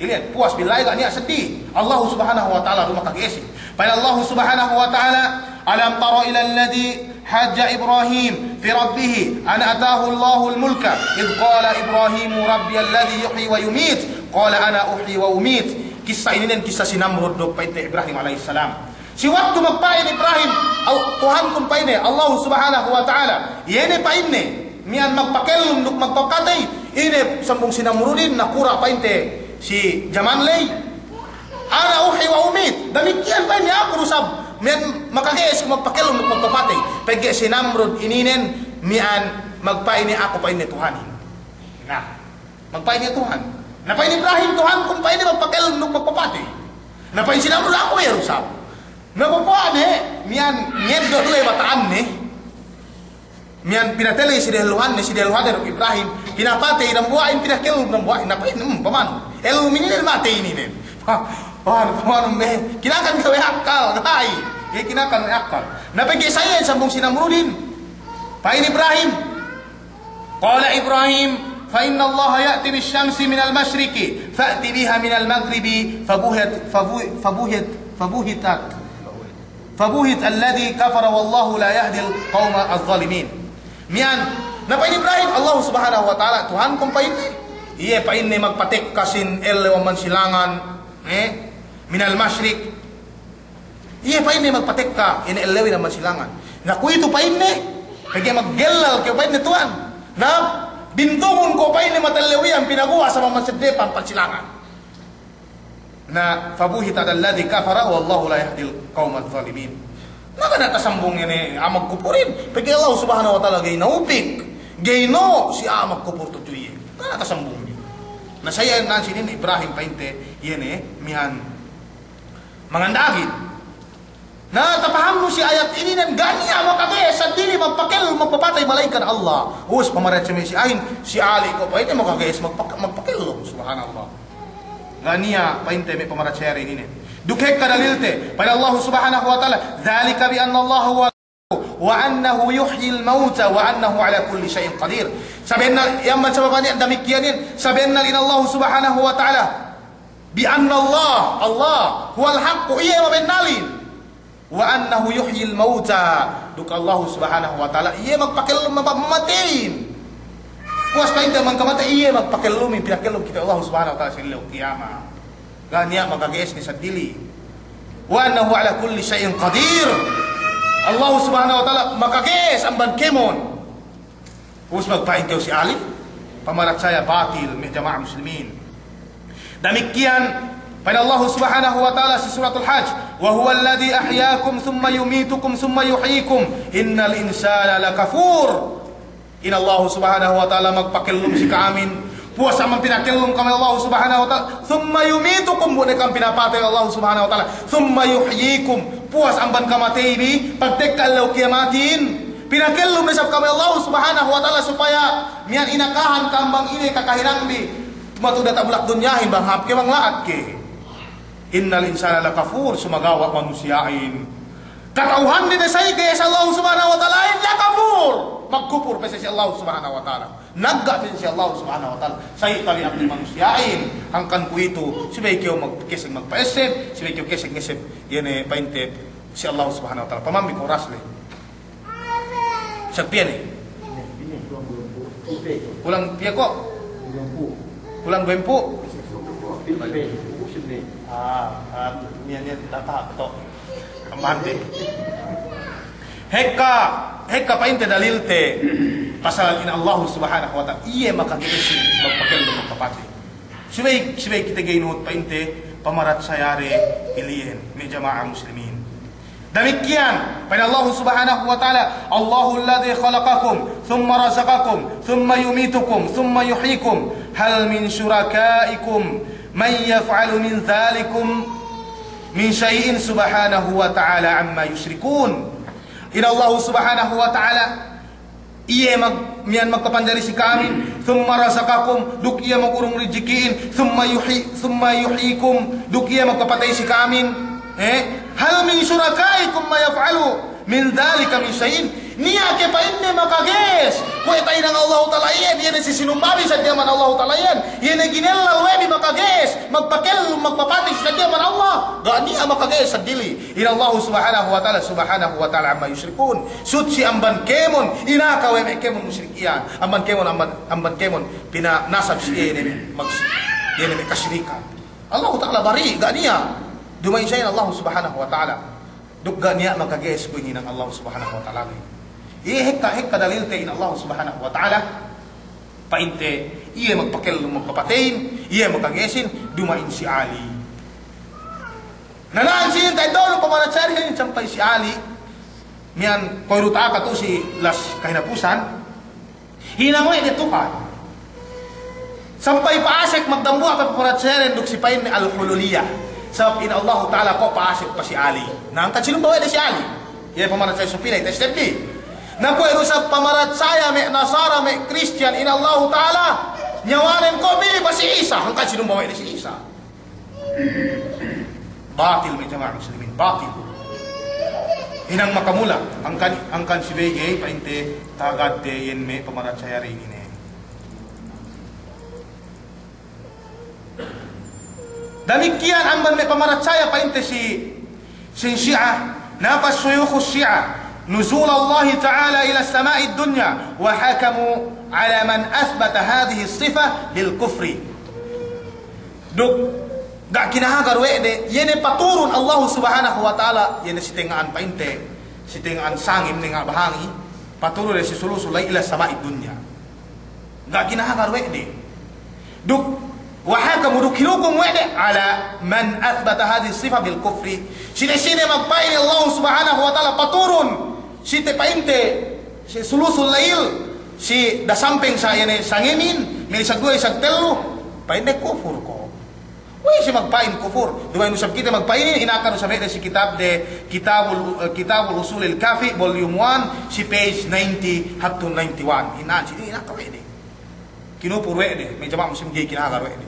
Ili'an, puwas bi la'i ga' niya' seddili. Allah Subhanahu wa Ta'ala du makage'esin. Pa'in Allah Subhanahu wa Ta'ala, "Alam tara ilal ladhi hajja Ibrahim fi rabbihi an atahu Allahul mulka, idh qala Ibrahimu rabbiyal ladhi yuhyi wa yumit, qala ana uhyi wa umit." Kissa ininen kissa si Namrud duk pa'inte Ibrahim alayhis salam. Si waktu magpa'in Ibrahim, aw, Tuhankun pa'inne, Allah Subhanahu wa Ta'ala, iye ne pa'inne, miya'an magpakellum duk magpapatey, ine sambung si Namrudin, nakura' pa'inte si jaman ley. Ana uhyi wa umit, damikkiyan pa'inne aku du isab, miya'an makage'es ku magpakellum duk magpapatey. Pegge' si Namrud ininen, miya'an magpa'in ne aku pa'inne Tuhanin. Na. Magpa'in iye Tuhan. Na pa'in Ibrahim, Tuhankun pa'inne magpakellum duk magpapatey. Na pa'in si Namrud, aku iye du isab. Na popo'ne, miya'an ngeddo' duwe bata'anne. Miya'an pinatey si dehelluhanne, si dehelluhanne duk Ibrahim. Pinapatey dambuwa'in, pinakellum dambuwa'in. Na pa'in, hmm, pamanu. Ellum ininen, matey ininen. Pa-, pamanu, pamanu me'. Kinakan kew we' akkal, ga'i. Ga'i kinakan we' akkal. Na pegge' sa iyan sambung si Namrudin. Pa'in Ibrahim, Qala Ibrahim, "Fa innallaha ya'ti bish-shamsi minal mashriqi, fa'ti biha minal maghribi, fabuhit-, fabu-, fabuhit-, Fabuhitat. Fabuhita alladhi kafara wallahu la yahdil qawma adh-dhalimin. Miya'an, na pa'in Ibrahim, Allah Subhanahu wa Ta'ala, Tuhanku pa'inne. Iye pa'inne magpatekka sin ellew amban silangan, eh, minal mashriq. Iye pa'inne magpatekka, ine ellewin amban silangan. Na kuwe'itu pa'inne, pegge' maggellal kew pa'inne Tuhan. Na bintugun ko' pa'inne mata ellew iyan pinaguwa' sa amban seddepan amban silangan. Na, fabuhita alladhi kafara wallahu la yahdil qawma adh-dhalimin. Na ga' niya' tasambung ine a'a magkupurin, pegge' Allah Subhanahu wa Ta'ala ga'i na'upik, ga'i no si a'a magkupur tudju iye. Ga' niya' tasambung iye. Na sa iyan nan sinin Ibrahim pa'inte, iye ne, miya'an manganda'agin. Na, tapahamnu si ayat ininen, ga' niya' makage'es seddili magpakellum, magpapatey, malaingkan Allah. Us, pamaratsaya me' si a'ahin, si Ali ko' pa'inte makage'es magpak-, magpakellum, subhanallah. Ga' niya' pa'inte me' pamaratsaya ininen. Duk hekka dalilte, pa'in Allah Subhanahu wa Ta'ala, dhalika bi anna Allah huwa, wa annahu yuhyil mawta wa annahu ala kulli shay'in qadir. Sabennal, iyan man sabab aniyan damikkiyan iyan, sabennal in Allah Subhanahu wa Ta'ala, bi anna Allah, Allah, huwal haqqu, iye mabennalin. Wa annahu yuhyil mawta, duk Allah Subhanahu wa Ta'ala, iye magpakellum, ma-, mamateyin. Puwas pa'inte amban kamatey, iye magpakellumin, pinakellum kite Allah Subhanahu wa Ta'ala si ellew kiyamat. Ga' niya' makage'es ne seddili. Wa annahu ala kulli shay'in qadir. Allah Subhanahu wa Ta'ala makage'es amban kēmon. Us magpa'in kew si Ali, pamaratsaya batil, me' jama'a muslimin. Damikkiyan, pa'in Allah Subhanahu wa Ta'ala si Suratul Hajj, wa huwalladhi ahyakum thumma yumitukum thumma yuhyikum, innal insana lakafur. In Allah Subhanahu wa Ta'ala magpakellum si ka'amin, puwas amban pinakellum ka'am Allah Subhanahu wa Ta'ala, thumma yumitukum, bu ne ka'am pinapatey Allah Subhanahu wa Ta'ala, thumma yuhyikum, puwas amban kamatey bi, pagtekka ellew kiyamatin, pinakellum ne isab ka'am Allah Subhanahu wa Ta'ala supaya miya'an inakahan ka'am bang ine kakahinangbi, matu'u diyata' bulak dunyahin bang hāp ke bang la'at ke. Innal insana lakafur, sumagawa' manusiya'in kata'uhanne ne sa iye ge'es Allah Subhanahu wa Ta'alahin, lakafur, magkupur pe siye si Allah Subhanahu wa Ta'ala. Nagga' pe si Allah Subhanahu wa Ta'ala. Sa iye tabi'at ne manusiya'in, hangkan kuwe'itu, subey kew mag-, keseg magpa'esseb, subey kew keseg ngeseb, iye ne pa'inte si Allah Subhanahu wa Ta'ala. Pamambi ko' oras le. Sa piye ne? Kulang piye ko'? Kulang duwempū'. Ah, ah, niya', niya', tata, to. Amante. Hekka, hekka pa'inte dalilte pasal in Allah Subhanahu wa Ta'ala, iye makage'esin, magpakellum, magpapatey. Subey, subey kite ga'i nuhut pa'inte pamaratsaya de ili'en, me' jama'a muslimin. Damikkiyan, pa'in Allah Subhanahu wa Ta'ala, Allahul ladhi khalaqakum, thumma razaqakum, thumma yumitukum, thumma yuhyikum, hal min shuraka'ikum man yaf'alu min dhalikum min shay'in subhanahu wa ta'ala amma yushrikun. In Allah Subhanahu wa Ta'ala, iye mag-, miya'an magpapanjari si ka'amin, thumma razaqakum, duk iye magurung rijiki'in, thumma yuhyi-, thumma yuhyikum, duk iye magpapatey si ka'amin. Eh? Hal min shuraka'ikum ma yaf'alu min dhalika min shay'in. Niya' ke pa'inne makage'es kuwe' tahinang Allahu Ta'ala iyan, iye ne si sinumbabi saddiya man Allahu Ta'ala iyan, iye ne ginellal we' bi makage'es, magpakellum, magpapatey saddiya man Allah. Ga' niya' makage'es seddili. In Allah Subhanahu wa Ta'ala, Subhanahu wa Ta'ala amma yushrikun. Sutsi amban kēmon, inaka we' me' kēmon mushrik iyan. Amban kēmon, amban, amban kēmon pinanasab si iye ne me' mags-, iye ne me' kashrikan. Allahu Ta'ala bari', ga' niya' duma'in sa iyan Allah Subhanahu wa Ta'ala. Duk ga' niya' makage'es kuwe' hinang Allah Subhanahu wa Ta'ala. Iye hekka, hekka dalilte in Allah Subhanahu wa Ta'ala. Pa'inte, iye magpakellum, magpapateyin, iye makage'esin, duma'in si Ali. Na, na'an sinin ta'eddo'nu pamaratsaya inin sampay si Ali, miya'an kuwe' du ta'aka tu'u si las kahinapusan, hinang we' de Tuhan. Sampay pa'asek magdambuwa' pe pamaratsaya inin duk si pa'inne al-hululiyah. Sabab in Allahu Ta'ala ko' pa'asek pa si Ali. Na, hangkan sinumba we' de si Ali. Iye pamaratsaya supinay, tasdebbi. Na kuwe' du isab pamaratsaya me' Nasara, me' Kristiyan, in Allahu Ta'ala, niyawanen ko' pī pa si Isa, hangkan sinumba we' de si Isa. Batil me' jama'a muslimin, batil. Hinang makamula, hangkan, hangkan subey ga'i pa'inte tagadde iyan me' pamaratsaya inin. Damikkiyan amban me' pamaratsaya pa'inte si Sin Shia, nafa shuyukhu Shia nuzulallahi ta'ala ila sama'id dunya, wa hakamu ala man athbata hadhihi sifa bil kufri. Duk ga' kinahagar we' de, iye ne paturun Allahu Subhanahu wa Ta'ala, iye ne si tenga'an pa'inte, si tenga'an sangem ne nga' bahangi, paturun de si sulusul layl ila sama'id dunya. Ga' kinahagar we' de. Duk, wa hakamu, duk hinukum we' de, ala man athbata hadhihi sifa bil kufri. Sine-sine magpa'in Allahu Subhanahu wa Ta'ala paturun si te pa'inte, si sulusul layl, si dasampeng sa iye ne sangemin, me' isab duwe isab tellu, pa'inde kufur ko'. We'ey si magpa'in kufur? Duma'in du isab kite magpa'in, inaka du isab we' de si kitab de, Kitabul, eh, Kitabul Usulil Kafi, volume one, si page ninety hangtu ninety-one. Inaka, si inaka we' de. Kinupur we' de, me' jama'a muslim ga'i kinahagar we' de.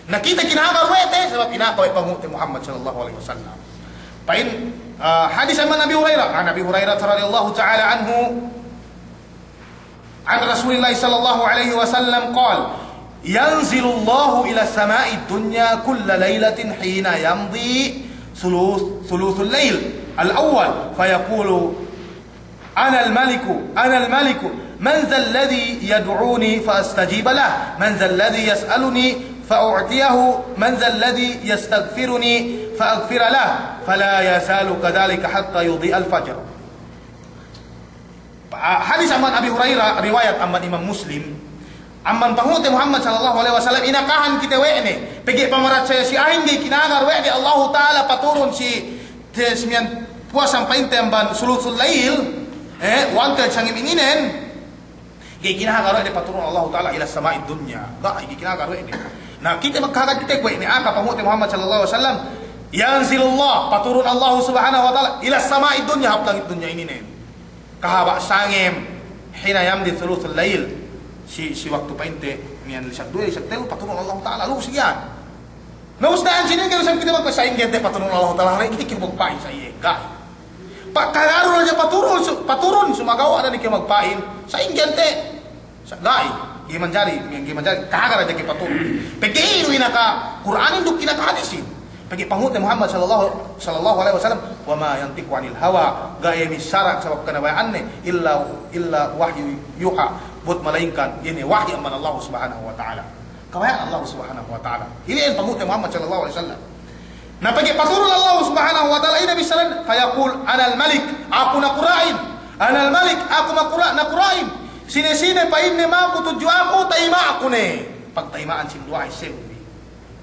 Na kite kinahagar we' de, sabab inaka we' panghu'te Muhammad sallallahu alaihi wasallam. Pa'in, ah, hadis amban Abi Hurairah, an Abi Hurairah radhiyallahu ta'ala anhu, عن رسول الله صلى الله عليه وسلم قال: ينزل الله إلى السماء الدنيا كل ليلة حين يمضي ثلث، ثلث الليل الأول فيقول: أنا الملك، أنا الملك، من ذا الذي يدعوني فأستجيب له؟ من ذا الذي يسألني فأعطيه؟ من ذا الذي يستغفرني فأغفر له؟ فلا يزال كذلك حتى يضيء الفجر. Pa-, hadis amban Abi Hurairah, riwayat amban Imam Muslim, amban panghu'te Muhammad sallallahu alaihi wasallam, inakahan kite we' ne, pegge' pamaratsaya si a'ahin ga'i kinahagar we' de Allahu Ta'ala paturun si, te, si miya'an puwas amban pa'inte amban sulusul layl, eh, one third sangem ininen, ga'i kinahagar we' de paturun Allahu Ta'ala ila sama'id dunya. Ga'i, ga'i kinahagar we' de. Na, kite magkahagar kite kuwe' ne aka panghu'te Muhammad sallallahu alaihi wasallam, yanzilullah, paturun Allahu Subhanahu wa Ta'ala, ila sama'id dunya, hap langit dunya ininen. Kahaba' sangem, hina yamdi thuluthul layl. Si, si waktu pa'inte, miya'an lisag duwe, lisag tellu, paturun Allahu Ta'ala, lu'u si iyan. Na, ubus da'an sinin, ga'i usab kite magpa'in, sa'ingge te paturun Allahu Ta'ala, hare, kite magpa'in, sa iye, ga'i. Pagkahagarun hadja paturun, su-, paturun, sumagawa' da'a ne kew magpa'in, sa'ingge te. Sa-, ga'i, ga'i manjari, ga'i manjari, kahagar hadja kew paturun. Pegge' inu inaka Kur'anin duk inaka hadisin. Pegge' panghu'te Muhammad sallallahu, sallallahu alaihi wasallam, "Wa ma yantiqu anil hawa," ga'i missara sabab kanabaya'anne, "illa, illa wahyu yuha," buwat malaingkan, iye ne wahyu amban Allah Subhanahu wa Ta'ala. Kabaya'an Allah Subhanahu wa Ta'ala. Ili'en panghu'te Muhammad sallallahu alaihi wasallam. Na pegge' paturun Allah Subhanahu wa Ta'ala, ine bissānen, fayaqul, "Anal Malik," aku nakura'in. "Anal Malik," aku makura-, nakura'in. Sine-sine pa'inne maku tudju aku, tayima'ku ne. Pagtayima'an sin duwa'a isab bi.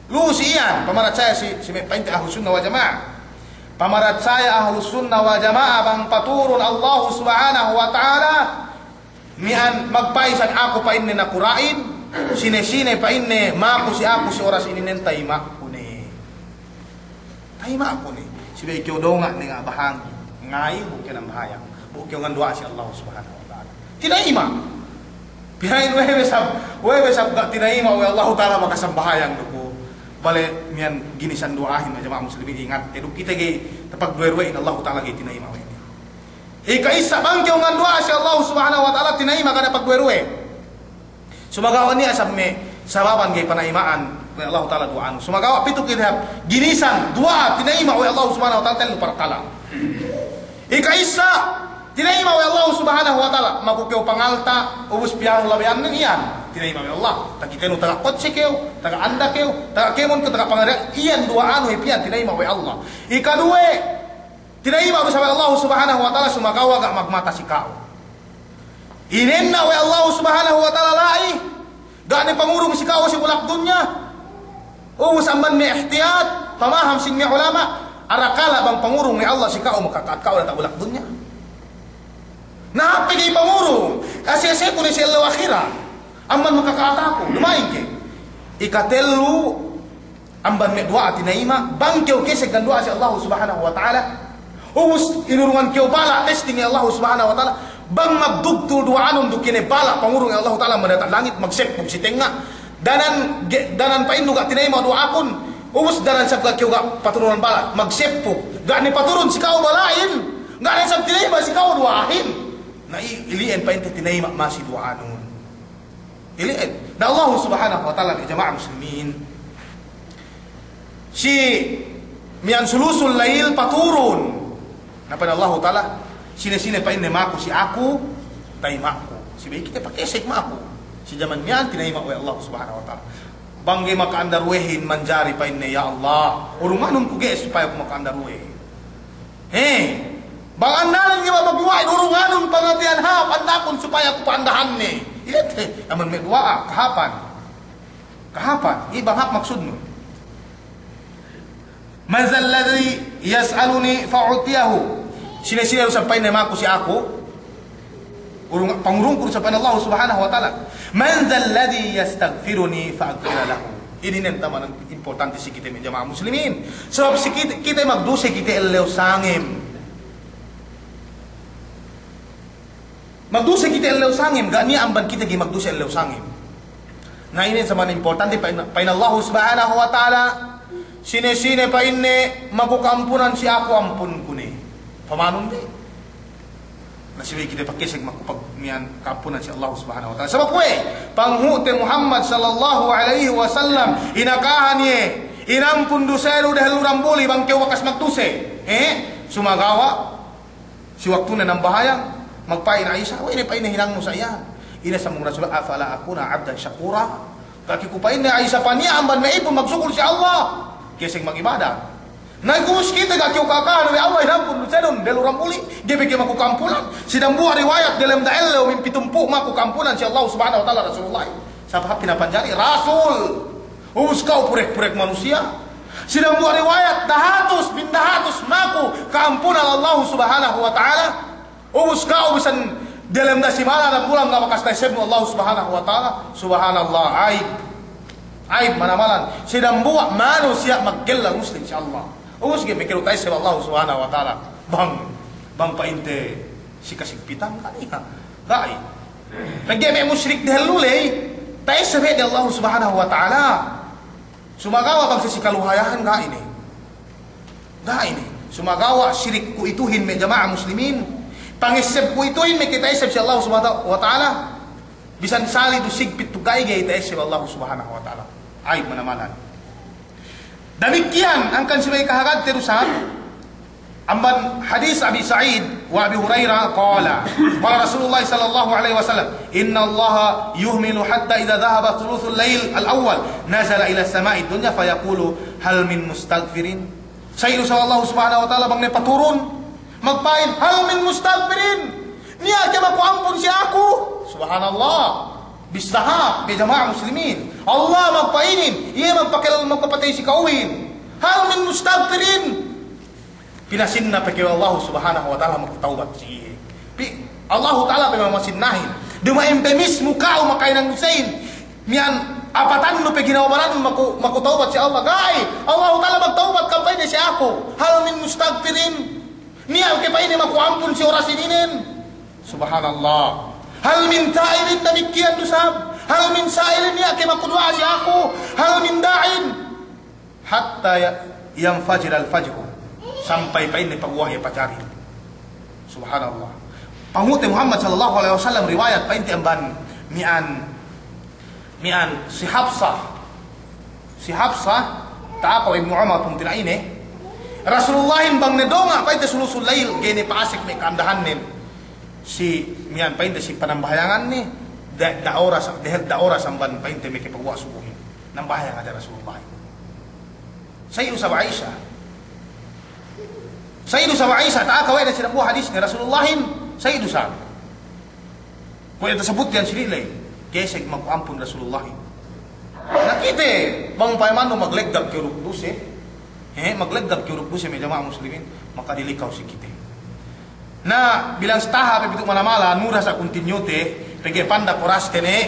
Lu'u si iyan, pamaratsaya si, si me' pa'inte Ahlus Sunnah wal Jama'ah. Pamaratsaya Ahlus Sunnah wal Jama'ah bang paturun Allah Subhanahu wa Ta'ala, miya'an magpa'in sa aku pa'inne nakura'in, sine-sine pa'inne maku si aku si oras ininen tayima'ku ne. Tayima'ku ne. Subey kew donga' ne nga' bahangi. Nga'i bu kew nambahayang. Bu kew nganduwa'a si Allah Subhanahu wa Ta'ala. Tinayima'. Pinain we' be sab, we' be sab ga' tinayima' we' Allahu Ta'ala makasambahayang du ku. Bale miya'an ginisan duwa'ahin me' jama'a muslimin ingat. Te duk kite ga'i tapagduwe-duwehin Allahu Ta'ala ga'i tinayima' we' ne. Ika'issa bang kew nganduwa'a si Allah Subhanahu wa Ta'ala tinayima' ga' ne pagduwe-duwe. Sumagawa' niya' sab me' sababan ga'i panayima'an we' Allahu Ta'ala duwa'anu. Sumagawa' pitu kite hap ginisan duwa'a tinayima' we' Allah Subhanahu wa Ta'ala tellu parkala'. Ika'issa, tinayima' we' Allah Subhanahu wa Ta'ala, maku kew pangalta', ubus piyalu labeyannen iyan, tinayima' we' Allah. Takitenu taga kotse kew, taga anda kew, taga kēmon kew, taga pangariya, iyan duwa'anu hep iyan tinayima' we' Allah. Ikaduwe, tinayima' du isab we' Allah Subhanahu wa Ta'ala sumagawa' ga' magmata si ka'u. Inenna' we' Allah Subhanahu wa Ta'ala la'i, ga' ne pangurung si ka'u si bulak dunya. Ubus amban me' ihtiyat, pamaham sin me' ulama', arakala' bang pangurung we' Allah si ka'u makaka'at ka'u diyata' bulak dunya. Na hāp pe ga'i pangurung, kasiye-siyeku ne si ellew ahirat. Amban makaka'at aku, duma'in ke. Ikatellu, amban me' duwa'a tinayima', bang kew keseg nganduwa'a si Allah Subhanahu wa Ta'ala. Ubus inurungan kew bala', testing we' Allah Subhanahu wa Ta'ala. Bang magdugtul duwa'anun duk ine bala' pangurung we' Allah Ta'ala amban diyata' langit, magseppug si tengnga'. Danan ge-, danan pa'innu ga' tinayima' duwa'akun. Ubus danan sab ga' kew ga' paturunan bala', magseppug. Ga' ne paturun si ka'u bala'in. Ga' ne sab tinayima' si ka'u duwa'ahin. Na i-, ili'en pa'inte tinayima' masi duwa'anun. Ili'en. Na Allah Subhanahu wa Ta'ala, me' jama'a muslimin, si Miya'an sulusul layl paturun. Na pa'in Allahu Ta'ala, sine-sine pa'inne maku si aku, tayima'ku. Subey kite pakesek maku. Si jaman miya'an tinayima' we' Allah Subhanahu wa Ta'ala. Bang ga'i maka'andaruwehin manjari pa'inne, ya Allah, urunganun ku ga'i supaya ku maka'andaruwe. He, bang andalin ga'i magduwa'in, urunganun pangatihan hāp andakun supaya ku pa'andahanne. Iye te, amun me' duwa'a, kahāpan. Kahāpan, iye bang hāp maksudnu. Man dhal ladhi yas'aluni fa'u'tiyahu. Sine-sine du isab pa'inne maku si aku, urung, pangurungku du isab pa'in Allah Subhanahu wa Ta'ala. Man dhal ladhi yastaghfiruni fa'aghfira lahu. Inin ne tamanan importante si kite me' jama'a muslimin. Sabab si kite, kite magduse kite ellew sangem. Magduse kite ellew sangem, ga' niya' amban kite ga'i magduse ellew sangem. Na inin tamanan importante pa'in, pa'in Allah Subhanahu wa Ta'ala, sine-sine pa'inne maku ka'ampunan si aku, ampunku ne. Pamanun de. Na subey kite pakesek maku pag miya'an ka'ampunan si Allah Subhanahu wa Ta'ala. Sabab kuwe', panghu'te Muhammad sallallahu alaihi wasallam, inakahan iye, inampun dusenu dehellu dambuli bang kew bakas magduse. He? Sumagawa' si waktune nambahayang, magpa'in Aisha, we' ne pa'inne hinangnu sa iyan. Ine sambung Rasul, afala akuna abdan shakura? Ga' ke ku pa'inne Aisha paniya' amban me' ipun magsukul si Allah, kesek mag'ibadat. Na ubus kite ga' kew kakahan we' Allah inampun dusenun dehellu dambuli, ga'i pe kew maku ka'ampunan. Si dambuwa' riwayat delem da ellew min pitumpū' maku ka'ampunan si Allah Subhanahu wa Ta'ala Rasulullah. Sabab pinapanjari Rasul. Ubus ka'u purek-purek manusiya'. Si dambuwa' riwayat dahatus bin dahatus maku ka'ampunan Allah Subhanahu wa Ta'ala. Ubus ka'u bisan delem da simana dambulan ga' bakas ta'essebnu Allah Subhanahu wa Ta'ala. Subhanallah, aib. Aib manamalan. Si dambuwa' manusiya' maggella muslim si Allah. Ubus ga'i pe kew ta'esseb Allah Subhanahu wa Ta'ala. Bang, bang pa'inte si kasigpitan kaniya. Ga'i. Pegge' me' musrik dehellu ley, ta'esseb we' de Allah Subhanahu wa Ta'ala. Sumagawa' bang si kaluhayahan ga'i ne. Ga'i ne. Sumagawa' sirik kuwe'ituhin me' jama'a muslimin. Pangesseb kuwe'ituhin me' ke ta'esseb si Allah Subhanahu wa Ta'ala. Bisan sali' du sigpit tu ga'i, ga'i ta'esseb Allah Subhanahu wa Ta'ala. Aib manamalan. Damikkiyan, hangkan subey kahagad te du sa. Amban hadis Abi Sa'id wa Abi Hurairah qala, qala Rasulullah sallallahu alaihi wasallam, innallaha yuhmilu hatta idza dhahaba thuluthul lailil awwal, nazala ila sama'id dunya fayaqulu, hal min mustaghfirin? Sa'i du sa Allah Subhanahu wa Ta'ala bang ne paturun, magpa'in, hal min mustaghfirin? Niya' ke maku ampun si aku? Subhanallah. Bissā hāp, me' jama'a muslimin. Allah magpa'inin, iye magpakel-, magpapatey si ka'uhin. Hal min mustaghfirin? Pinasinna pe kew Allah Subhanahu wa Ta'ala maku tawbat si iye. Pi-, Allahu Ta'ala pe mamasinnahin. Duma'in pe mismu ka'u makahinang dusehin. Miya'an apatannu pe ginawa barannu maku, maku tawbat si Allah. Ga'i, Allahu Ta'ala magtawbat kam pa'inne si aku. Hal min mustaghfirin? Niya' ke pa'inne maku ampun si oras ininen? Subhanallah. Hal min ta'ibin, damikkiyan du sab. Hal min sa'ilin, niya' ke maku duwa'a si aku. Hal min da'in. Hatta ya-, yanfajiral fajru. Sampay pa'inne paguwa' iye pajarin. Subhanallah. Panghu'te Muhammad sallallahu alaihi wasallam riwayat pa'inte amban miya'an, miya'an si Hafsah. Si Hafsah, ta'aka we' Ibnu Umar pungtina'ine. Rasulullahin bang ne donga' pa'inte sulusul lail, ga'i ne pa'asek me' ka'andahannen. Si miya'an pa'inte si panambahayanganne, da-, da oras, dehel da oras amban pa'inte meke paguwa' subuhin. Nambahayang hadja Rasulullah. Sa'i du sab Aisha. Sa'i du sab Aisha, ta'aka we' ne si dambuwa' hadisne Rasulullahin, sa'i du sab. Kuwe' tasabut iyan si lilay, kesek maku ampun Rasulullahin. Na kite, bang payamanu magleggab kew duk duse, he, magleggab kew duk duse me' jama'a muslimin, makadilikaw si kite. Na, bilang staha pe pitu' manamala, nuda sa' kuntinyute, pegge' pandak oraste ne,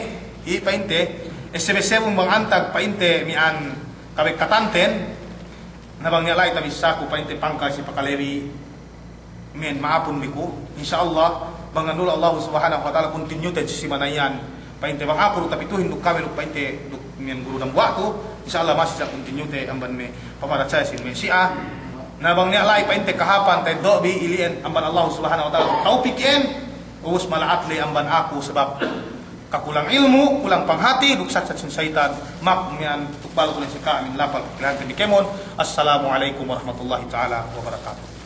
i' pa'inte, esseb-essebun bang antag pa'inte miya'an kabekkatanten, na bang niya' la'i tabissaku pa'inte pangkal si pakalebi, men ma'apun bi ku, insya Allah, bang ngandul Allah Subhanahu wa Ta'ala kuntinyute si simana iyan, pa'inte bang aku du tapituhin duk kami duk pa'inte duk miya'an guru dambuwa' tu, insya Allah masi sa' kuntinyute amban me' pamarachaya si me' Si'a. Na bang niya' la'i pa'inte kahāpan ta'eddo' bi ili'en amban Allah Subhanahu wa Ta'ala tawpik iyan, ubus mala'at le amban aku sabab kakulang ilmu', kulang panghati, duk satsat sin saytan, ma'ap miya'an tukbal ku ne si ka'am in lapal pagkilahante bi kēmon. Assalamu alaikum warahmatullahi ta'ala wabarakatuh.